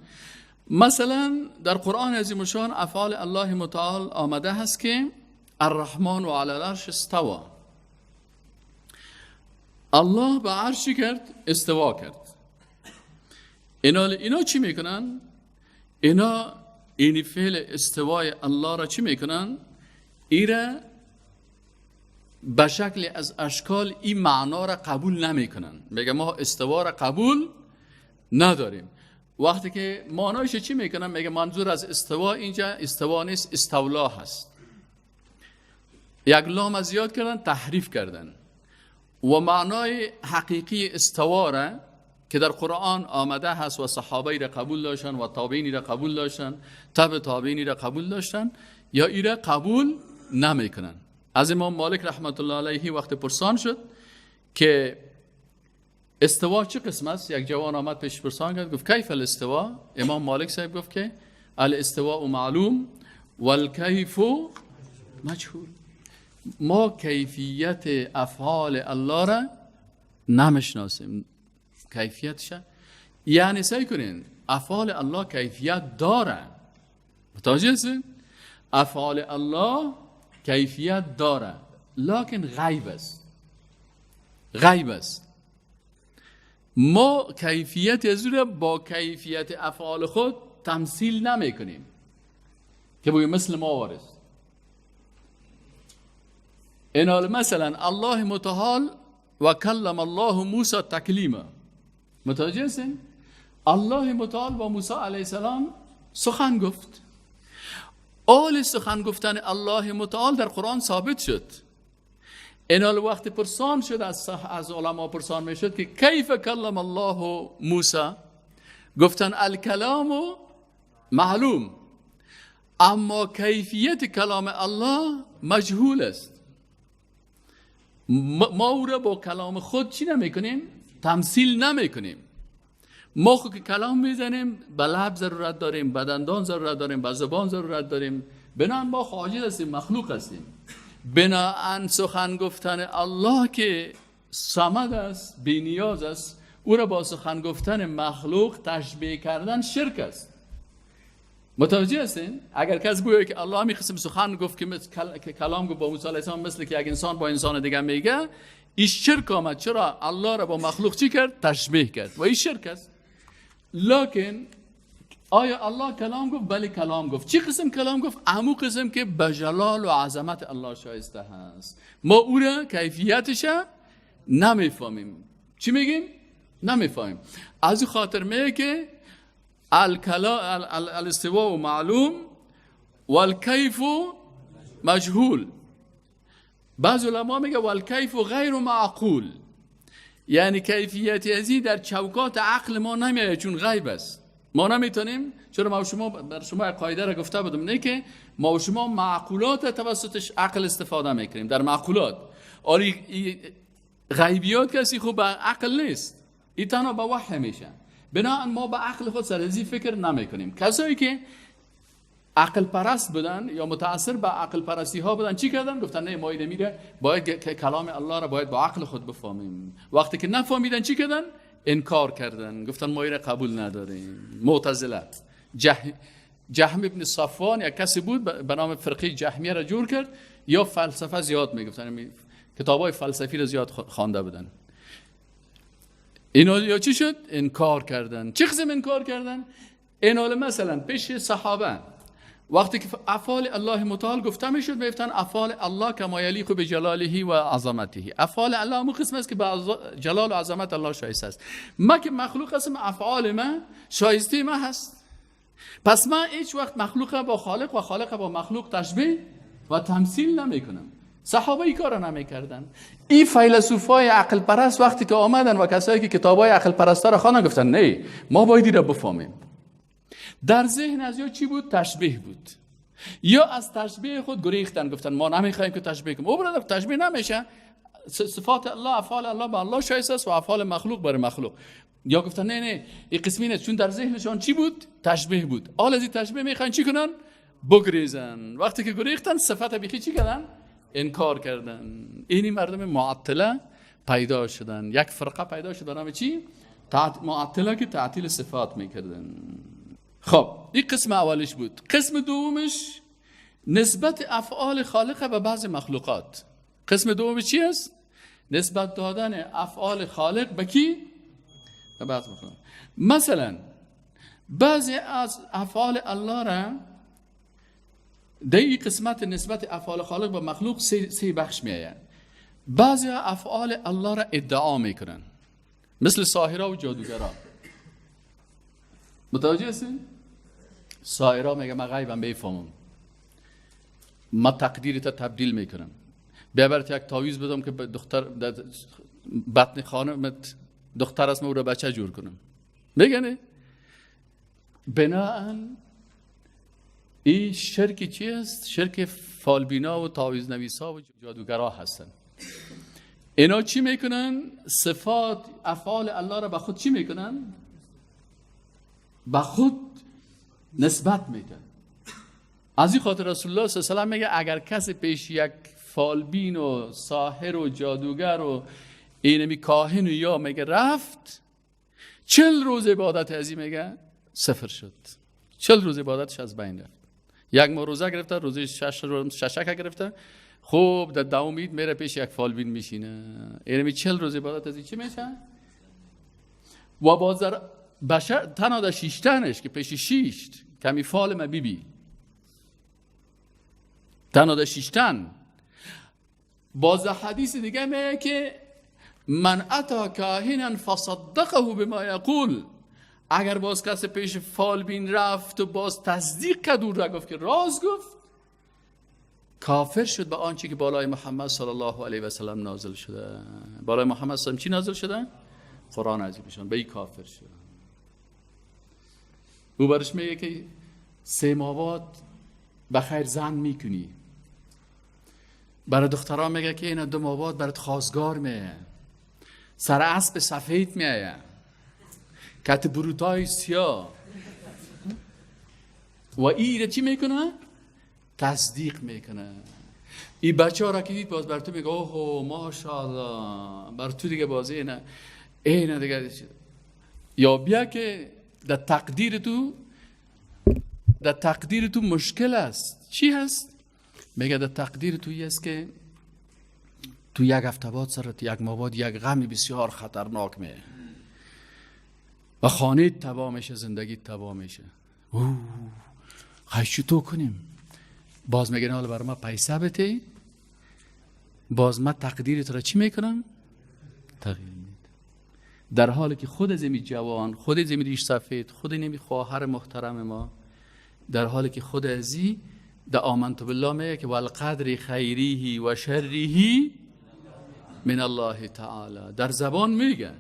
مثلا در قرآن عظیم الشان افعال الله متعال آمده هست که الرحمن و علی العرش استوا. الله به عرش کرد؟ استوا کرد. اینا چی میکنن؟ اینا این فعل استوای الله را چی میکنن؟ ایره به شکل از اشکال این معنا را قبول نمیکنن. میگه ما استوا را قبول نداریم. وقتی که معنایش چی میکنن؟ میگه منظور از استوا اینجا استوا نیست، استولا هست. یک لام زیاد کردن، تحریف کردن و معنای حقیقی استوا را که در قرآن آمده هست و صحابه را قبول داشتن و تابعین را قبول داشتن، تبع تابعین را قبول داشتن، یا ای را قبول نمیکنن. از امام مالک رحمت الله علیه وقت پرسان شد که استوا چه قسم است، یک جوان آمد پیش پرسان کرد، گفت کیف الاستوا؟ امام مالک صاحب گفت که الاستواء معلوم والکیف مجهول. ما کیفیت افعال الله را نمیشناسیم، کیفیتش، یعنی سعی کنین افعال الله کیفیت داره. متوجه هستین؟ افعال الله کیفیت داره، لکن غیب است. غیب است. ما کیفیت از او را با کیفیت افعال خود تمثیل نمی کنیم که بگوییم مثل ما وارث. اینال مثلا الله متعال و کلم الله موسی تکلیما. متوجه هستین؟ الله متعال با موسی علیه السلام سخن گفت. آل سخن گفتن الله متعال در قرآن ثابت شد. اینال وقت پرسان شد از علما پرسان می شد که کیف کلم الله موسی؟ گفتن الکلام معلوم، اما کیفیت کلام الله مجهول است. ما او را با کلام خود چی نمی کنیم؟ تمثیل نمی کنیم. ما خود که کلام میزنیم به لب ضرورت داریم، به دندان ضرورت داریم، به زبان ضرورت داریم. بنابراین ما عاجز هستیم، مخلوق هستیم. بنابراین سخن گفتن الله که صمد است، بی نیاز است، او را با سخن گفتن مخلوق تشبیه کردن شرک است. متوجه هستین؟ اگر کس گوید که الله می قسم سخن گفت که کلام گفت با موسی علیه السلام مثل که یک انسان با انسان دیگه میگه، این شرک آمد. چرا؟ الله را با مخلوق چی کرد؟ تشبیه کرد و این شرک است. لکن آیا الله کلام گفت؟ بله کلام گفت. چی قسم کلام گفت؟ همون قسم که به جلال و عظمت الله شایسته هست. ما او را کیفیتش نمیفهمیم. چی میگیم؟ نمیفهمیم. از او خاطر میگه که الاستواء معلوم والکیف مجهول. بعض علما میگه والکیف غیر معقول، یعنی کیفیت ازی در چوکات عقل ما نمیاد چون غیب است. ما نمیتونیم. چرا ما شما بر شما قاعده را گفته بودم نه که ما و شما معقولات توسطش عقل استفاده میکنیم در معقولات. آری غیبیات کسی خوب به عقل نیست، این تنها به وحی میشه. بنابراین ما به عقل خود سر ازی فکر نمیکنیم. کسایی که عقل پرست بودن یا متاثر به عقل پرستی ها بودن چی کردن؟ گفتن نه ما اینو میره باید کلام الله را باید با عقل خود بفهمیم. وقتی که نفهمیدن چی کردن؟ انکار کردن، گفتن ما اینو قبول نداریم. معتزله، جهم ابن صفوان یک کسی بود به نام فرقه جهمیه را جور کرد، یا فلسفه زیاد میگفتن، کتابای فلسفی را زیاد خوانده بودن. اینا یا چی شد؟ انکار کردن. چه قسم انکار کردن؟ اینا مثلا پیش صحابه وقتی که افعال الله متعال گفته میشد میگفتن افعال الله کما یلیق بجلاله و عظمته. افعال الله همون قسم است که به جلال و عظمت الله شایسته است. ما که مخلوق هستم افعال ما شایسته ما هست. پس ما هیچ وقت مخلوق با خالق و خالق با مخلوق تشبیه و تمثیل نمیکنم. صحابه این کارو نمیکردن. این فیلسوفای عقل پرست وقتی که آمدن و کسایی که کتابای عقل پرستا را خواندن گفتن نه ما باید این را بفهمیم. در ذهن از یا چی بود؟ تشبیه بود. یا از تشبیه خود گریختن، گفتن ما نمیخوایم که تشبیه کنیم. او برادر تشبیه نمیشه. صفات الله، افعال الله به الله شایسته است و افعال مخلوق بر مخلوق. یا گفتن نه نه این قسمی نیست، چون در ذهنشان چی بود؟ تشبیه بود. آل از این تشبیه میخواین چی کنن؟ بگریزن. وقتی که گریختن صفت بیخی چی کردن؟ انکار کردن. اینی مردم معطله پیدا شدن. یک فرقه پیدا شد به نام چی؟ معطله که تعطیل صفات میکردن. خب این قسم اولش بود. قسم دومش نسبت افعال خالق به بعض مخلوقات. قسم دومش چی است؟ نسبت دادن افعال خالق به کی؟ به بعض مخلوقات. مثلا بعضی از افعال الله را در این قسمت نسبت افعال خالق به مخلوق سه بخش می آید. بعضی افعال الله را ادعا میکنن، مثل ساحرا و جادوگرا. متوجه هستین؟ سایرا میگه من غیبم بفهمم، ما تقدیر تا تبدیل میکنم، بیا برات یک تعویذ بدم که دختر بطن خانمت دختر است، من او را بچه جور کنم. میگه نه؟ بناهن این شرک چی است؟ شرک فالبینا و تعویذ نویسا و جادوگرا هستن. اینا چی میکنن؟ صفات افعال الله را به خود چی میکنن؟ به خود نسبت میدن. از این خاطر رسول الله صلی الله علیه و سلم میگه اگر کسی پیش یک فالبین و ساحر و جادوگر و اینمی کاهن و یا میگه رفت، 40 روز عبادت از این میگه صفر شد، 40 روز عبادتش از بین رفت. یک ماه روزه گرفته، روزه 6 روز ششک گرفته، خوب در دومید میره پیش یک فالبین میشینه، اینمی 40 روز عبادت از این چی میشه؟ و باز در بشر تنها در شیشتنش که پیش شیشت کمی فال ما بی تنها در شیشتن. باز حدیث دیگه میگه که من اتا کاهنا فصدقه بما یقول، اگر باز کس پیش فالبین رفت و باز تصدیق کرد او را، گفت که راز گفت، کافر شد به آنچه که بالای محمد صلی الله علیه و سلم نازل شده. بالای محمد صلی الله علیه و سلم چی نازل شده؟ قرآن عظیمشان. به این کافر شد. او برش میگه که 3 ماه بخیر زن میکنی، برای دختران میگه که اینا 2 ماه برات خواستگار میه، سر اسب سفید میایه، کت بروتای سیاه، و این چی میکنه؟ تصدیق میکنه. این بچه ها را که دید باز بر تو میگه اوه ماشاءالله، بر تو دیگه بازی اینه اینه دیگه. یا بیا که در تقدیر تو، در تقدیر تو مشکل است. چی هست؟ میگه در تقدیر تو است که تو یک هفته بعد سرت یک ماه بعد یک غم بسیار خطرناک میه و خانه تباه میشه، زندگی تباه میشه. اوه خیلی چطور کنیم؟ باز میگه حالا برای ما پیسه بده، باز ما تقدیر تو را چی میکنم؟ تغییر میده. در حالی که خود از این جوان، خود از این ریش سفید، خود این خواهر محترم ما، در حالی که خود از این در آمنت بالله میگه که والقدر خیریه و شریه من الله تعالی، در زبان میگه،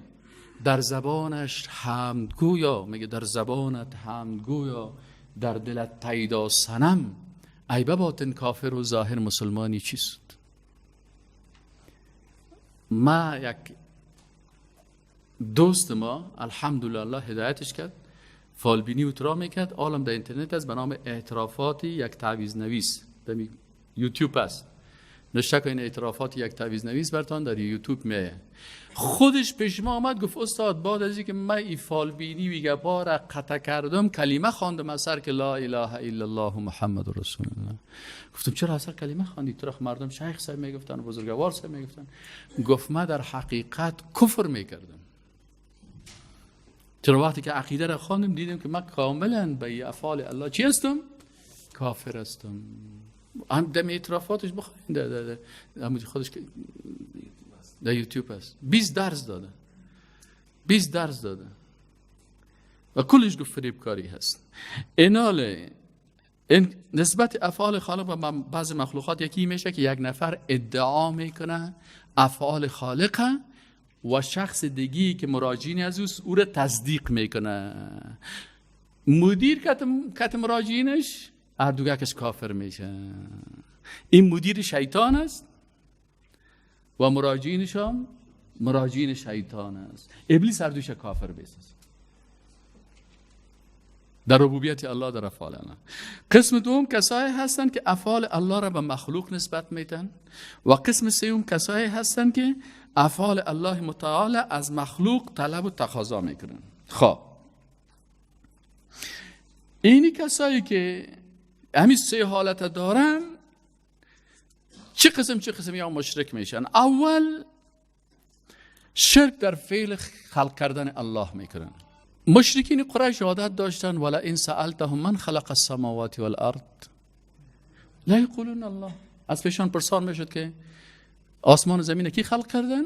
در زبانش حمد گویا، میگه در زبانت حمد گویا، در دلت پیدا صنم، ای باطن کافر و ظاهر مسلمانی چیست؟ ما یک دوست ما الحمدلله الله هدایتش کرد، فالبینی و میکرد، عالم در اینترنت است به نام اعترافات یک تعویذ نویس، در یوتیوب است، نشته که این اعترافات یک تعویذ نویس برتان در یوتیوب میه. خودش پیش ما آمد گفت استاد بعد از اینکه من این فالبینی و گپا را قطع کردم، کلمه خواندم از سر که لا اله الا الله محمد رسول الله. گفتم چرا اثر کلمه خواندی؟ تو مردم شیخ صاحب میگفتن، بزرگوار صاحب میگفتن. گفت من در حقیقت کفر میکردم. چرا وقتی که عقیده را خواندم دیدم که من کاملا به افعال الله چی هستم؟ کافر هستم. هم دم اعترافاتش بخواین در خودش که در یوتیوب هست، 20 درس داده، 20 درس داده و کلش گفت فریبکاری هست. ایناله این نسبت افعال خالق و بعض مخلوقات یکی میشه که یک نفر ادعا میکنه افعال خالقه و شخص دیگی که مراجعین از اوست او را تصدیق میکنه. مدیر کت مراجعینش هر دوگکش کافر میشه. این مدیر شیطان است و مراجعینش هم مراجعین شیطان است. ابلیس هر دوش کافر بیساز در ربوبیت الله، در افعال الله. قسم دوم کسایی هستند که افعال الله را به مخلوق نسبت میتن و قسم سوم کسایی هستند که افعال الله متعال از مخلوق طلب و تقاضا میکنن. خب اینی کسایی که همین سه حالت دارن چه قسم یا مشرک میشن؟ اول شرک در فعل خلق کردن الله میکنن. مشرکین قریش عادت داشتن ولا ان سألتهم من خلق السماوات والارض لا یقولون الله. از پیشان پرسان میشد که آسمان و زمین کی خلق کردن؟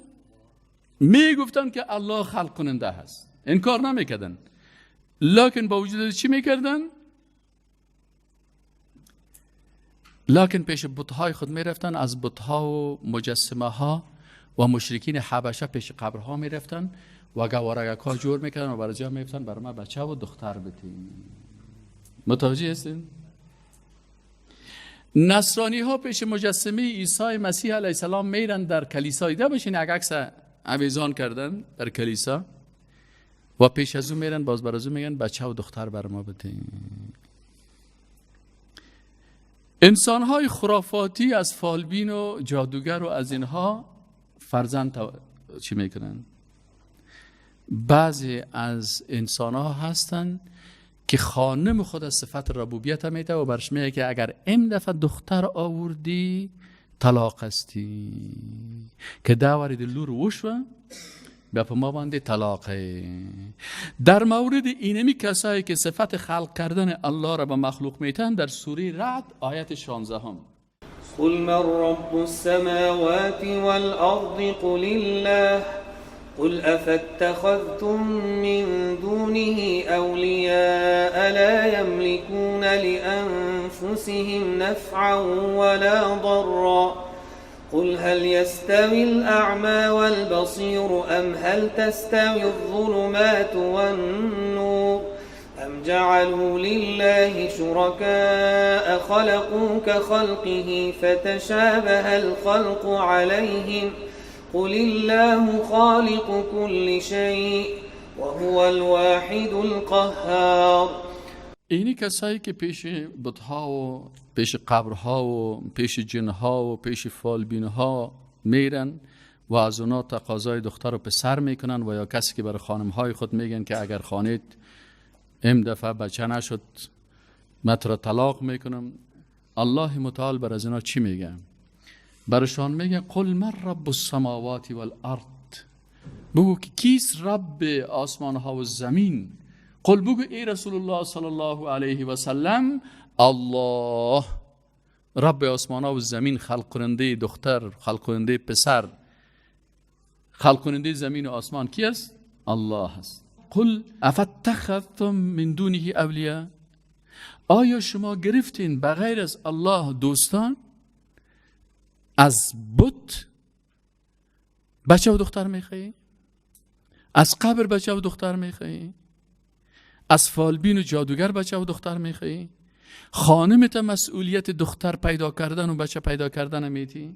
میگفتن که الله خلق کننده هست، انکار نمیکردن. لکن با وجود چی میکردن؟ لکن پیش بت‌های خود میرفتن، از بت‌ها و مجسمه ها و مشرکین حبشه پیش قبرها میرفتن و گوارگک ها جور میکردن و برای جا میرفتن برای ما بچه و دختر بتین. متوجه هستین؟ نصرانی ها پیش مجسمه عیسی مسیح علیه السلام میرن در کلیسا، دیده باشین یک عکس آویزان کردن در کلیسا و پیش از اون میرن باز بر از اون میگن بچه و دختر بر ما بتین. انسان های خرافاتی از فالبین و جادوگر و از اینها فرزند چی میکنن؟ بعضی از انسان ها هستن که خانم خود از صفت ربوبیت هم میده و برش میگه که اگر این دفعه دختر آوردی طلاق هستی، که داوری لور وشوه بیا په ما باندې طلاقه. در مورد اینمی کسایی که صفت خلق کردن الله را به مخلوق میتن در سوره رعد آیت 16 هم، قل من رب السماوات والارض قل الله قل افاتخذتم من دونه اولیاء لا يملكون لانفسهم نفعا ولا ضرا قل هل يستوي الأعمى والبصير أم هل تستوي الظلمات والنور أم جعلوا لله شركاء خلقوا كخلقه فتشابه الخلق عليهم قل الله خالق كل شيء وهو الواحد القهار. اینی کسایی که پیش بت‌ها و پیش قبرها و پیش جنها و پیش فالبینها میرن و از اونا تقاضای دختر و پسر میکنن و یا کسی که برای خانمهای خود میگن که اگر خانیت ام دفعه بچه نشد من تو را طلاق میکنم، الله متعال بر از اینا چی میگه؟ برشان میگه قل من رب السماوات والارض، بگو که کیست رب آسمان ها و زمین؟ قل بگو ای رسول الله صلی الله علیه و سلم، الله رب آسمان ها و زمین، خلق کننده دختر، خلق کننده پسر، خلق کننده زمین و آسمان کی است؟ الله است. قل افاتخذتم من دونه اولیاء، آیا شما گرفتین بغیر از الله دوستان؟ از بت بچه و دختر میخوایی؟ از قبر بچه و دختر میخوایی؟ از فالبین و جادوگر بچه و دختر میخوایی؟ خانمت مسئولیت دختر پیدا کردن و بچه پیدا کردن میتی؟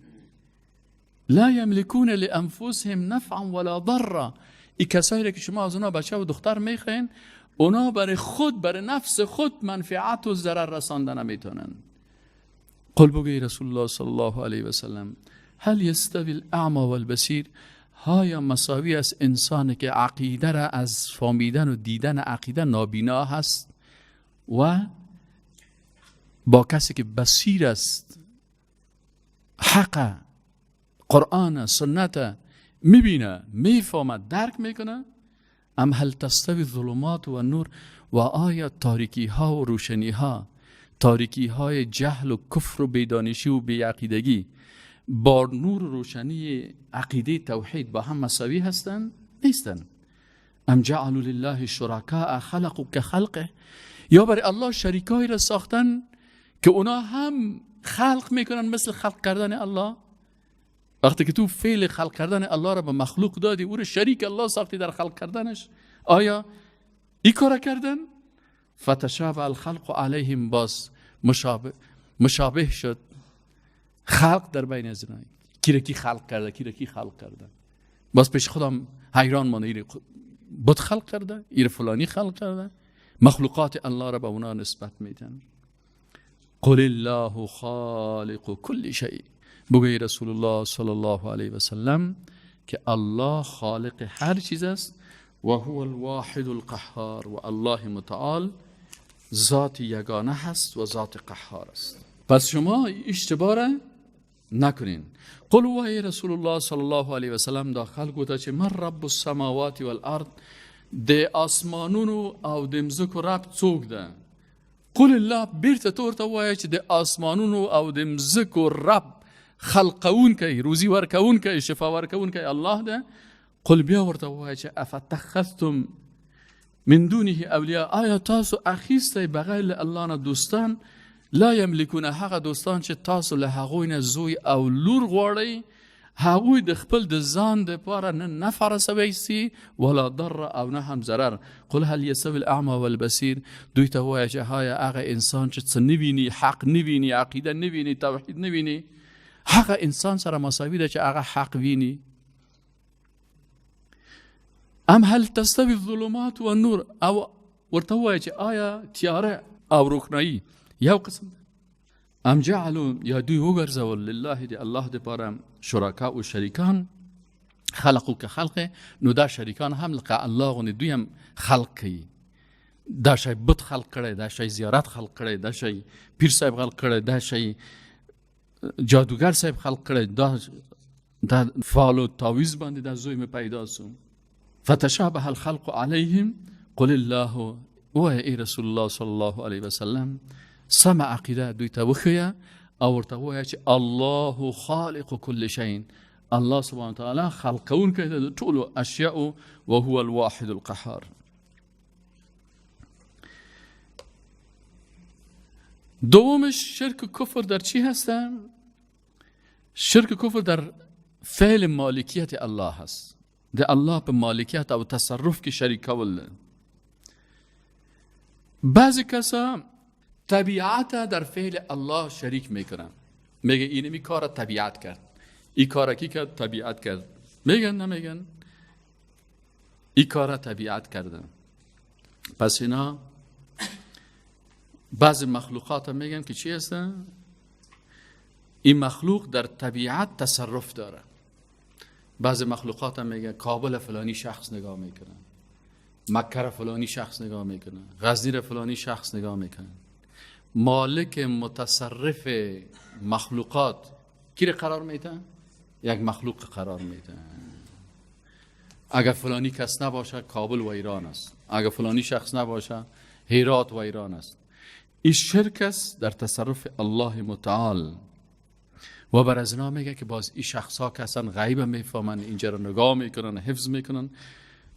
لا یملکون لانفسهم نفعا ولا ضرا. این کسایی که شما از اونا بچه و دختر میخواین، اونا برای خود، برای نفس خود منفعت و ضرر رساندن نمیتونن. قل بگوی رسول الله صلی الله علیه و سلم هل یستوی الاعمی والبصیر، آیا مساوی است انسانی که عقیده را از فهمیدن و دیدن عقیده نابینا هست و با کسی که بصیر است، حق قرآن سنت میبینه، میفهمه، درک میکنه؟ ام هل تستوی الظلمات و النور، و آیا تاریکی ها و روشنی ها، تاریکی های جهل و کفر و بیدانشی و بیعقیدگی با نور و روشنی عقیده توحید با هم مساوی هستند؟ نیستند. ام جعلوا لله شرکاء خلقوا كخلقه، یا برای الله شریکایی را ساختن که اونا هم خلق میکنن مثل خلق کردن الله. وقتی که تو فعل خلق کردن الله را به مخلوق دادی، او را شریک الله ساختی در خلق کردنش، آیا این کار کردن؟ فتشابه الخلق علیهم، باز مشابه شد خلق در بین از اینا، کی را کی خلق کرده، کی را کی خلق کرده. باز پیش خودم حیران مانده، ایره بت خلق کرده، ایره فلانی خلق کرده. مخلوقات الله را به اونا نسبت میدن. قل الله خالق کل شیء، بگوی رسول الله صلی الله علیه و سلم که الله خالق هر چیز است و هو الواحد القهار، و الله متعال ذات یگانه هست و ذات قهار است. پس شما اشتباه را نکنین. قل و ای رسول الله صلی الله علیه و سلم دا خلقو ته چې من رب السماوات والارض، د آسمانونو او د مځکو رب څوک ده؟ قل الله، بیرته ته ورته ووایه چې د آسمانونو او د مځکو رب، خلقونکی، روزي ورکونکی، شفا ورکونکی الله ده. قل بیا ورته ووایه چې افتخذتم من دونه اولیاء، آیا تاسو اخیستی بغیر له الله نه دوستان؟ لا یملکون، هغه دوستان چې تاسو له هغوی نه زوی او لور غواړئ، هغوی د خپل د ځان دپاره نه نفع رسوی سي ولا ضر او نه هم ضرر. قل هل یستوی الاعمی والبصیر، دوی ته ووایه چې آیا هغه انسان چې څه نه ویني، حق نه ویني، عقیده نه ویني، توحید نه ویني، هغه انسان سره مساوي ده چې هغه حق ویني؟ ام هل تستوي الظلمات والنور، او ورته ووایه چې آیا تیاره او روښنایي یو قسم ده؟ ام جعلوا، یا دوی وګرځول لله د الله دپاره شرکا او شریکان، خلقو که خلقه، نو دا شریکان هم لکه الله غوندې دوی هم خلق کوي. دا شی بت خلق کړی، دا شی زیارت خلق کړی، دا شی پیر صاحب خلق کړی، دا شی جادوګر صاحب خلق کړی، دا فال و تعویذ باندې دا زوی مې پیدا سو. فتشابه الخلق علیهم قل الله، ووایه ای رسول الله صلی الله علیه وسلم، سمه عقیده دوی ته وښیه او ورته ووایه چې الله خالق کل شیء، الله سبحانه وتعالی خلق کوونکی دی د ټولو اشیاء، وهو الواحد القهار. دومش شرک و کفر در چی هستن؟ شرک و کفر در فعل مالکیت الله هست. د الله په مالکیت او تصرف کې شریک کول. بعضی کسا طبیعت در فعل الله شریک میکنن، میگه اینمی کار طبیعت کرد، این کار کی کرد؟ طبیعت کرد. میگن نمیگن؟ این کار طبیعت کردن. پس اینا بعضی مخلوقات هم میگن که چی هستن؟ این مخلوق در طبیعت تصرف داره. بعضی مخلوقات هم میگن کابل فلانی شخص نگاه میکنن، مکه فلانی شخص نگاه میکنن، غزنی فلانی شخص نگاه میکنن. مالک متصرف مخلوقات کی را قرار میدن؟ یک مخلوق قرار میدن. اگر فلانی کس نباشه کابل و ایران است، اگر فلانی شخص نباشه هرات و ایران است. این شرک است در تصرف الله متعال. و بر از اینا میگه که باز این شخص ها که اصلا غیب میفهمن، اینجا رو نگاه میکنن، حفظ میکنن.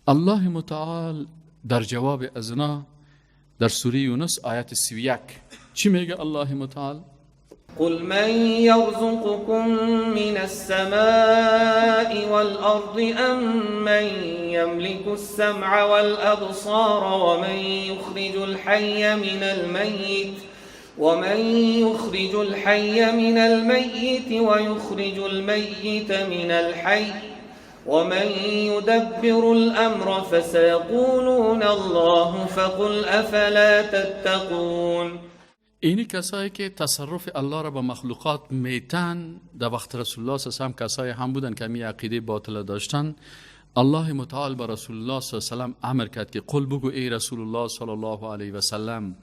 الله متعال در جواب از اینا در سوره یونس آیت 31 چی میگه الله متعال؟ قل من يرزقكم من السماء والأرض أم من يملك السمع والأبصار ومن يخرج الحي من الميت ومن يخرج الحي من الميت ويخرج الميت من الحي ومن يدبر الأمر فسيقولون الله فقل أفلا تتقون. اینی کسایی که تصرف الله را به مخلوقات میتن، در وقت رسول الله صلی الله علیه و سلم کسایی هم بودن که می عقیده باطل داشتن. الله متعال به رسول الله صلی الله علیه و سلم امر کرد که قل، بگو ای رسول الله صلی الله علیه و سلم،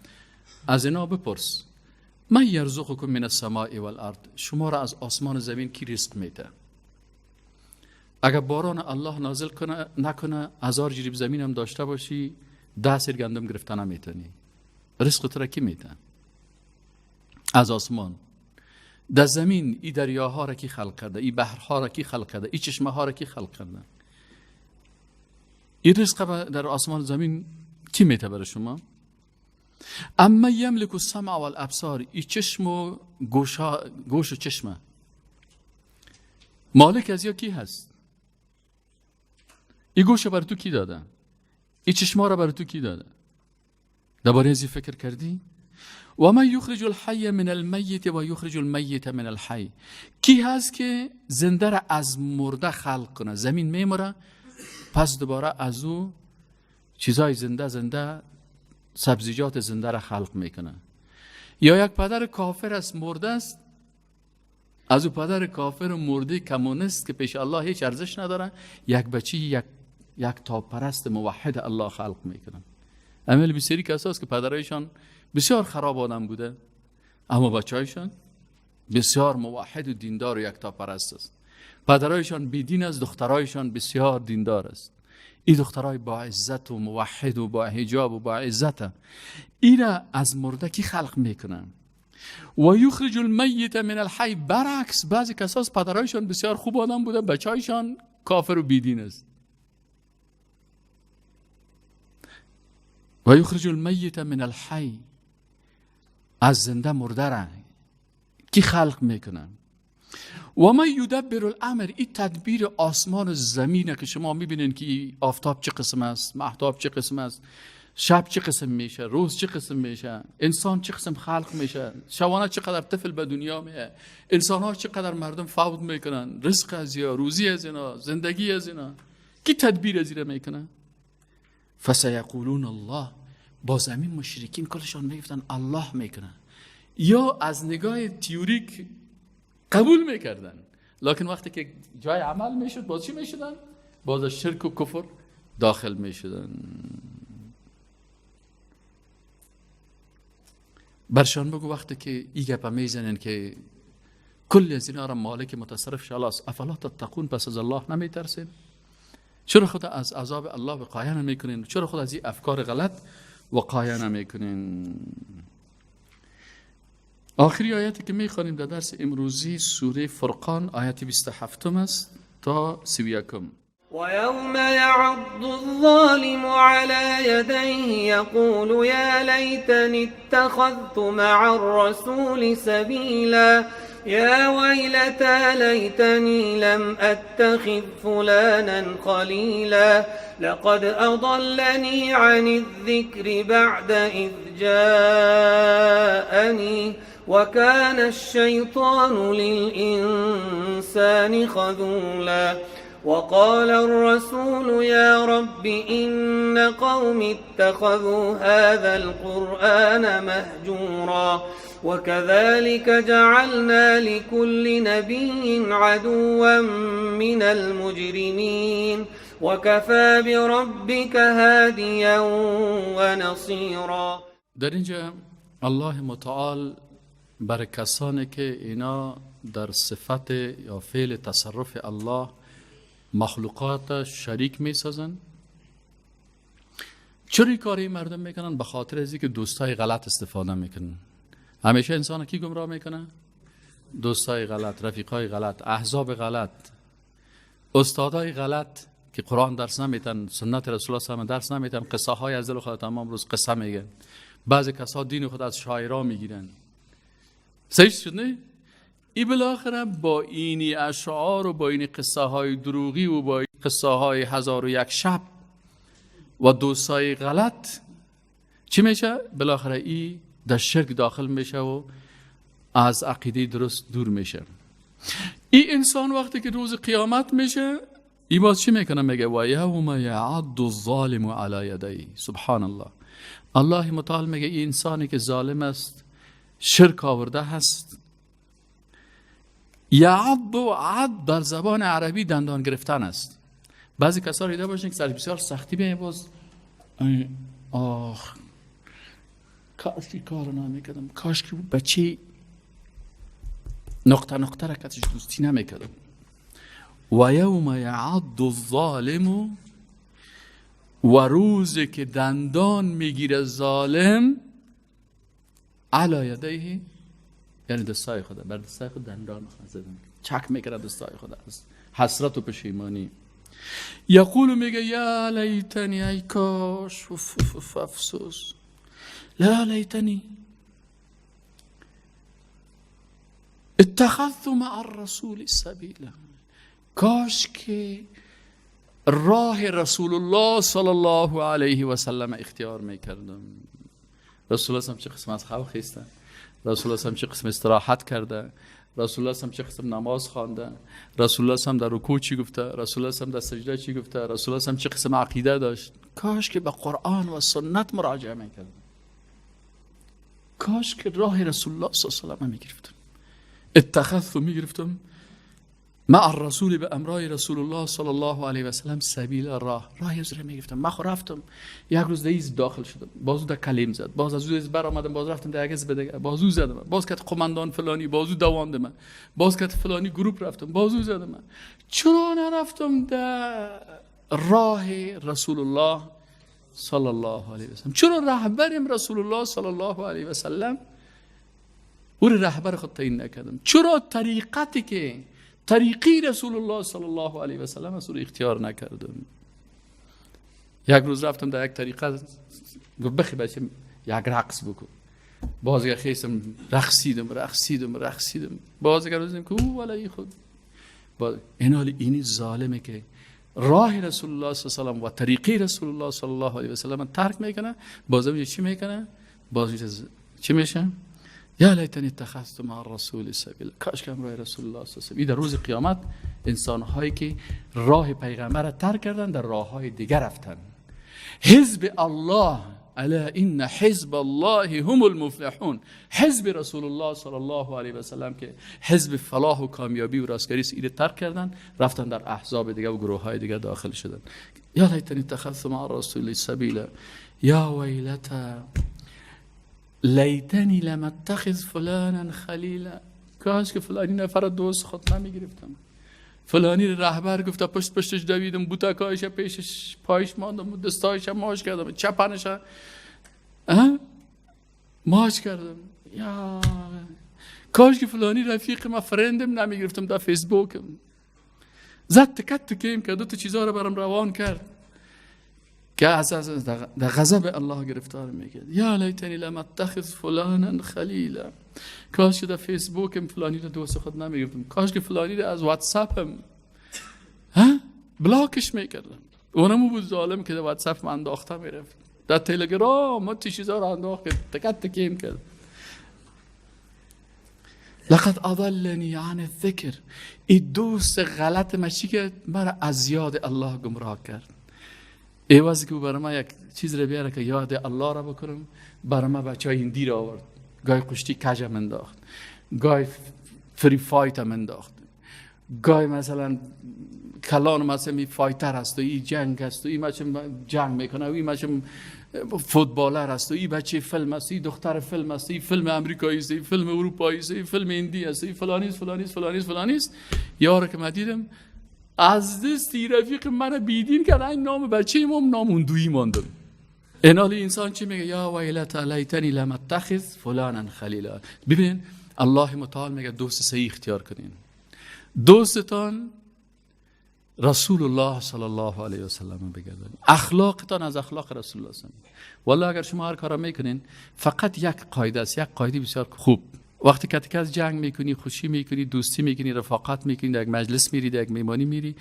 از اینا بپرس، من یرزقکم من السماء والارض، شما را از آسمان و زمین کی رزق میده؟ اگر باران الله نازل کنه نکنه، 1000 جریب زمین هم داشته باشی، 10 سیر گندم گرفته نمیتونی. رزق تو را کی میده؟ از آسمان. در زمین ای دریاها را کی خلق کرده؟ ای بحرها را کی خلق کرده؟ ای چشمه ها را کی خلق کرده؟ این رزق در آسمان زمین کی میده برای شما؟ اما یملک السمع والابصار، ای چشم و گوش و چشمه، مالک از یا کی هست؟ ای گوش بر تو کی داده؟ ای چشما را بر تو کی داده؟ درباره از فکر کردی؟ و من یخرج الحی من المیت و یخرج المیت من الحی، کی هست که زنده را از مرده خلق کنه؟ زمین میمره، پس دوباره از او چیزای زنده زنده، سبزیجات زنده را خلق میکنه. یا یک پدر کافر است، مرده است، از او پدر کافر و مرده کمونیست که پیش الله هیچ ارزش نداره، یک بچی، یک تاپرست موحد الله خلق میکنه. عمل بسیاری کساست که پدرایشان بسیار خراب آدم بوده، اما بچه‌هایشان بسیار موحد و دیندار و یکتاپرست است. پدرایشان بیدین است، دخترایشان بسیار دیندار است. این دخترای با عزت و موحد و با حجاب و با عزت، اینا از مرده کی خلق میکنن؟ و یخرج المیت من الحی. برعکس بعضی کساس پدرایشان بسیار خوب آدم بوده، بچه‌هایشان کافر و بیدین است. و یخرج المیت من الحی، از زنده مرده را کی خلق میکنه؟ و من یدبر الامر، این تدبیر آسمان و زمینه که شما میبینین که آفتاب چه قسم است، مهتاب چه قسم است، شب چه قسم میشه، روز چه قسم میشه، انسان چه قسم خلق میشه، شبانه چقدر طفل به دنیا میه، انسان ها چقدر مردم فوت میکنن، رزق از یا روزی از اینا، زندگی از اینا، کی تدبیر از اینا میکنه؟ فسیقولون الله. باز همین مشرکین کلشان میگفتن الله میکنه، یا از نگاه تیوریک قبول میکردن، لکن وقتی که جای عمل میشد باز چی میشدن؟ باز شرک و کفر داخل میشدن. برشان بگو وقتی که ای گپه میزنن که کل از اینا را مالک متصرف شلاس، افلا تتقون، پس از الله نمیترسین؟ چرا خود از عذاب الله وقایه نمیکنین؟ چرا خود از این افکار غلط وقایه نمیکنین؟ آخری آیتی که میخوانیم در درس امروزی سوره فرقان آیت 27 است تا 31. ويوم يعض الظالم على يديه يقول يا ليتني اتخذت مع الرسول سبيلا يا ويلتى ليتني لم أتخذ فلانا خليلا لقد أضلني عن الذكر بعد إذ جاءني وكان الشيطان للإنسان خذولا وقال الرسول يا رب إن قوم اتخذوا هذا القرآن مهجورا وكذلك جعلنا لكل نبي عدوا من المجرمين وكفى بربك هاديا ونصيرا. در اینجا الله متعال بر کسانی که اینا در صفت یا فعل تصرف الله مخلوقات شریک می سازن، چرا کاری مردم میکنن؟ به خاطر از اینکه دوستای غلط استفاده میکنن. همیشه انسان کی گمراه میکنه؟ دوستای غلط، رفیقای غلط، احزاب غلط، استادای غلط که قرآن درس نمیتن، سنت رسول الله صلی درس نمیتن، قصه های از دل خود تمام روز قصه میگن. بعضی کسا دین خود از شاعرا میگیرن. صحیح شد نه؟ ای بالاخره با اینی اشعار و با اینی قصه های دروغی و با این قصه های 1001 شب و دوستای غلط چی میشه؟ بالاخره ای در شرک داخل میشه و از عقیده درست دور میشه. ای انسان وقتی که روز قیامت میشه ای باز چی میکنه؟ میگه و یوم یعض الظالم علی یدیه. سبحان الله. الله متعال میگه ای انسانی که ظالم است، شرک آورده هست، یعض، عض در زبان عربی دندان گرفتن است. بعضی کسا دیده باشین که سر بسیار سختی بیاین باز آخ کاش که کارو نمیکردم، کاش که بچه نقطه نقطه را کتش دوستی نمیکردم. و یوم یعض الظالم، و روزی که دندان میگیره ظالم، علی یدیه، یعنی دستای خدا، بر دستای خود دندان زدن، چک میکنه دستای خدا از حسرت و پشیمانی. یقول میگه یا لیتنی، ای کاش، افسوس، لا لیتنی اتخذت مع الرسول سبیلا، کاش که راه رسول الله صلی الله علیه و سلم اختیار میکردم. رسول الله چه قسم از خواب خیستن، رسول الله چه قسم استراحت کرده، رسول الله چه قسم نماز خوانده، رسول الله در رکوع چی گفته، رسول الله در سجده چی گفته، رسول الله چه قسم عقیده داشت. کاش که به قرآن و سنت مراجعه میکردم، کاش که راه رسول الله صلی الله علیه و سلم میگرفتم. اتخذت میگرفتم مع الرسول، به امرای رسول الله صلی الله علیه و سلم، سبیل، راه از رو میگرفتم. من خو رفتم یک روز دیز داخل شدم، بازو در کلیم زد، باز از او بر آمدم، باز رفتم در یک دیگه، بازو زدم، باز کت قماندان فلانی بازو دواندم، باز کت فلانی گروپ رفتم بازو زدم. چرا نرفتم در راه رسول الله صلی الله علیه و سلم؟ چرا رهبرم رسول الله صلی الله علیه و سلم او رهبر خود تعیین نکردم؟ چرا طریقتی که طریقی رسول الله صلی الله علیه و سلم از او اختیار نکردم؟ یک روز رفتم در یک طریقه، گفت بخی بچه یک رقص بکن. بازیگر خیستم رقصیدم رقصیدم رقصیدم، بازیگر روزیم که او ولی خود این حال اینی ظالمه که راه رسول الله صلی الله علیه و سلم و طریقه رسول الله صلی الله علیه و سلم ترک میکنه، بازم چی میکنه؟ باز چی میشه؟ یا لیتنی اتخذت مع الرسول سبیلا، کاش که همراه رسول الله صلی الله علیه و سلم. در روز قیامت انسان هایی که راه پیغمبر را ترک کردن در راه های دیگر رفتن. حزب الله، الا ان حزب الله هم المفلحون، حزب رسول الله صلی الله علیه و سلم که حزب فلاح و کامیابی و راستگاری است، ایره ترک کردن رفتن در احزاب دیگه و گروه های دیگه داخل شدن. یا لیتنی اتخذت مع الرسول سبیلا یا ویلتا لیتنی لم اتخذ فلانا خلیلا، کاش که فلانی نفر دوست خود نمی گرفتم، فلانی رهبر گفت پشت پشتش دویدم، بوتکایش پیشش پایش ماندم، دستایش ماش کردم، چپنش ماش کردم. یا کاش که فلانی رفیق ما friend م نمی گرفتم در فیسبوک، زد تکت تکیم که دو تا چیزا رو برام روان کرد که از در غضب الله گرفتار میکرد. یا لیتنی لم اتخذ فلانا خلیلا، کاش که در فیسبوکم فلانی رو دوست خود نمیگرفتم، کاش که فلانی رو از واتساپم block ش میکردم. اونم بود ظالم که در واتساپ من انداخته میرفت، در تلگرام ما چیزا رو انداخت که تکت تکیم کرد. لقد اضلنی عن الذکر، این دوست غلط ما چی کرد؟ مرا از یاد الله گمراه کرد. ایواز که برای ما یک چیز رو بیاره که یاد الله را بکنم، برای ما بچه های هندی را آورد، گای کشتی کجم انداخت، گای Free Fight هم انداخت، گای مثلا کلان مثلا می fighter است و این جنگ است و این بچه جنگ میکنه و این بچه footballer است و این بچه فیلم است، این دختر فیلم است، این فیلم امریکایی است، این فیلم اروپایی است، این فیلم هندی است، این فلانی است فلانی است فلانی است فلانی است. یارو که ما دیدم از دست رفیق من بیدین کرد، این نام بچه ما نام اون ماندم. اینال انسان چی میگه؟ یا ویلت لیتنی لم اتخذ فلانا خلیلا. ببین الله متعال میگه دوست صحیح اختیار کنین، دوستتان رسول الله صلی الله علیه و سلم بگردن، اخلاقتان از اخلاق رسول الله صلی الله علیه و سلم. والله اگر شما هر کارا میکنین فقط یک قاعده است، یک قاعده بسیار خوب. وقتی که از جنگ میکنی، خوشی میکنی، دوستی میکنی، رفاقت میکنی، در یک مجلس میری، در یک میمانی میری،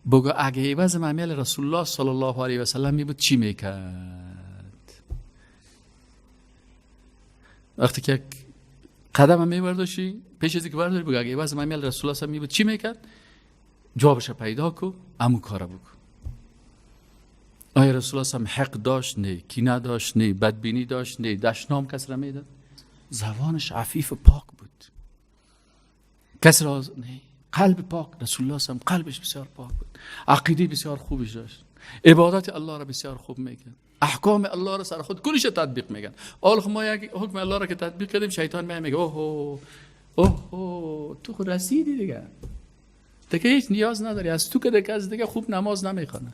بگو اگه عوض معامل رسول الله صلی الله علیه و سلم میبود چی میکرد؟ وقتی که قدم میبرداشی پیش از اینکه برداری بگو اگه عوض معامل رسول الله صلی الله علیه و سلم میبود چی میکرد؟ جوابش پیدا کو، امو کارا بکن. آیا رسول الله صلی حق داشت؟ نه. کینه داشت؟ نه. بدبینی داشت؟ نه. دشنام کس را میداد؟ زبانش عفیف و پاک بود، کس را نه. قلب پاک رسول الله صلی قلبش بسیار پاک بود، عقیده بسیار خوبش داشت، عبادت الله را بسیار خوب میکرد، احکام الله را سر خود کلش تطبیق میکرد. حالا ما یک حکم الله را که تطبیق کردیم شیطان میگه اوه اوه تو خود رسیدی دیگه، دیگه هیچ نیاز نداری از تو که دیگه از دیگه خوب نماز نمیخونه،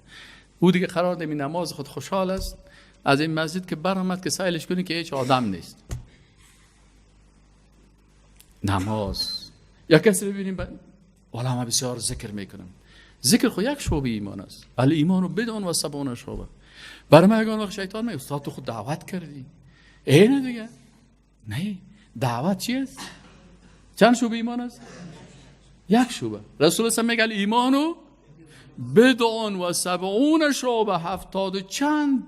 او دیگه قرار نمی نماز خود خوشحال است از این مسجد که برآمد که سایلش کنی که هیچ آدم نیست نماز. یا کسی ببینیم والا ما بسیار ذکر میکنم، ذکر خو یک شعبه ایمان است، الایمان بدون و سبعون شعبه. برای من یگان وقت شیطان میگه استاد تو خود دعوت کردی، اینه دیگه. نه، دعوت چی است؟ چند شعبه ایمان است؟ یک شعبه. رسول الله میگه الایمان بدون و سبعون شعبه، 70 چند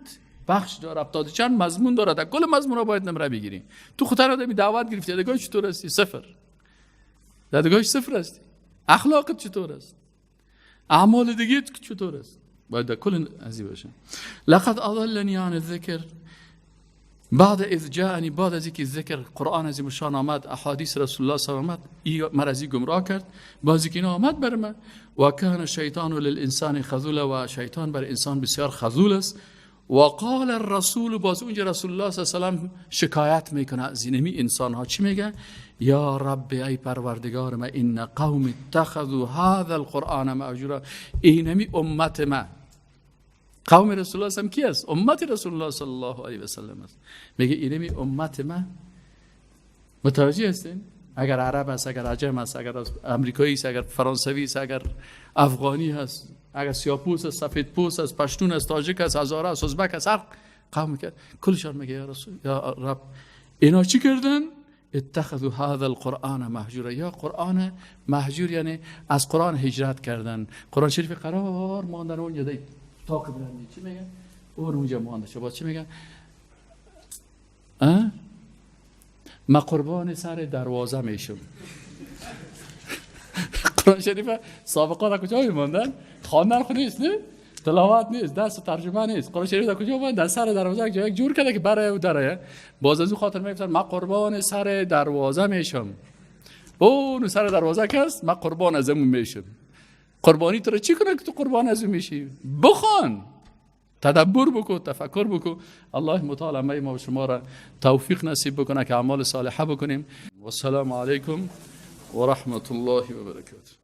بخش داره، 70 چند مضمون داره، در کل مضمون ها باید نمره بگیریم. تو خودت آدمی دعوت گرفتی، دیگه چطور هستی؟ صفر. دیگه صفر هستی. اخلاقت چطور است؟ اعمال دیگه چطور است؟ باید در کل ازی باشه. لقد اضلنی عن الذکر بعد اذ جاءنی، بعد از اینکه ذکر قرآن از مشان آمد، احادیث رسول الله صلی الله علیه و آمد، ای مرضی گمراه کرد، بعضی که اینا آمد بر من. و کان الشیطان للانسان خذولا، و شیطان بر انسان بسیار خذول است. و قال الرسول، باز اونجا رسول الله صلی الله علیه و سلم شکایت میکنه از اینمی انسان ها. چی میگه؟ یا رب ای پروردگار ما، ان قوم اتخذوا هذا القرآن مهجورا، اینمی امت ما، قوم رسول الله صلی الله علیه و سلم کی است؟ امت رسول الله صلی الله علیه و سلم است. میگه اینمی امت ما، متوجه هستین؟ اگر عرب است، اگر عجم است، اگر امریکایی است، اگر فرانسوی است، اگر افغانی هست، اگر سیاه‌پوست است، سفید پوست است، پشتون است، تاجیک است، هزاره است، ازبک است، هر قوم که کلشان میگه یا رسول یا رب، اینا چی کردن؟ اتخذوا هذا القرآن مهجورا. یا قرآن مهجور یعنی از قرآن هجرت کردن، قرآن شریف قرار ماندن اونجا دی طاق بلندی چی میگن؟ اون اونجا مانده شد. باز چی میگن؟ ما قربان سر دروازه میشم. قرآن شریف سابقا در کجا میماندن؟ خواندن خود نیست، نه؟ تلاوت نیست، دست ترجمه نیست. قرآن شریف در کجا ماند؟ در سر دروازه یک جای جور کرده که برای او درایه. باز از او خاطر میگفتن ما قربان سر دروازه میشم. اون سر دروازه کس ما قربان از اون میشم. قربانی تو رو چی کنه که تو قربان از اون میشی؟ بخوان، تدبر بکو، تفکر بکو. الله متعال همه ما و شما را توفیق نصیب بکنه که اعمال صالحه بکنیم. و السلام علیکم و رحمت الله و برکاته.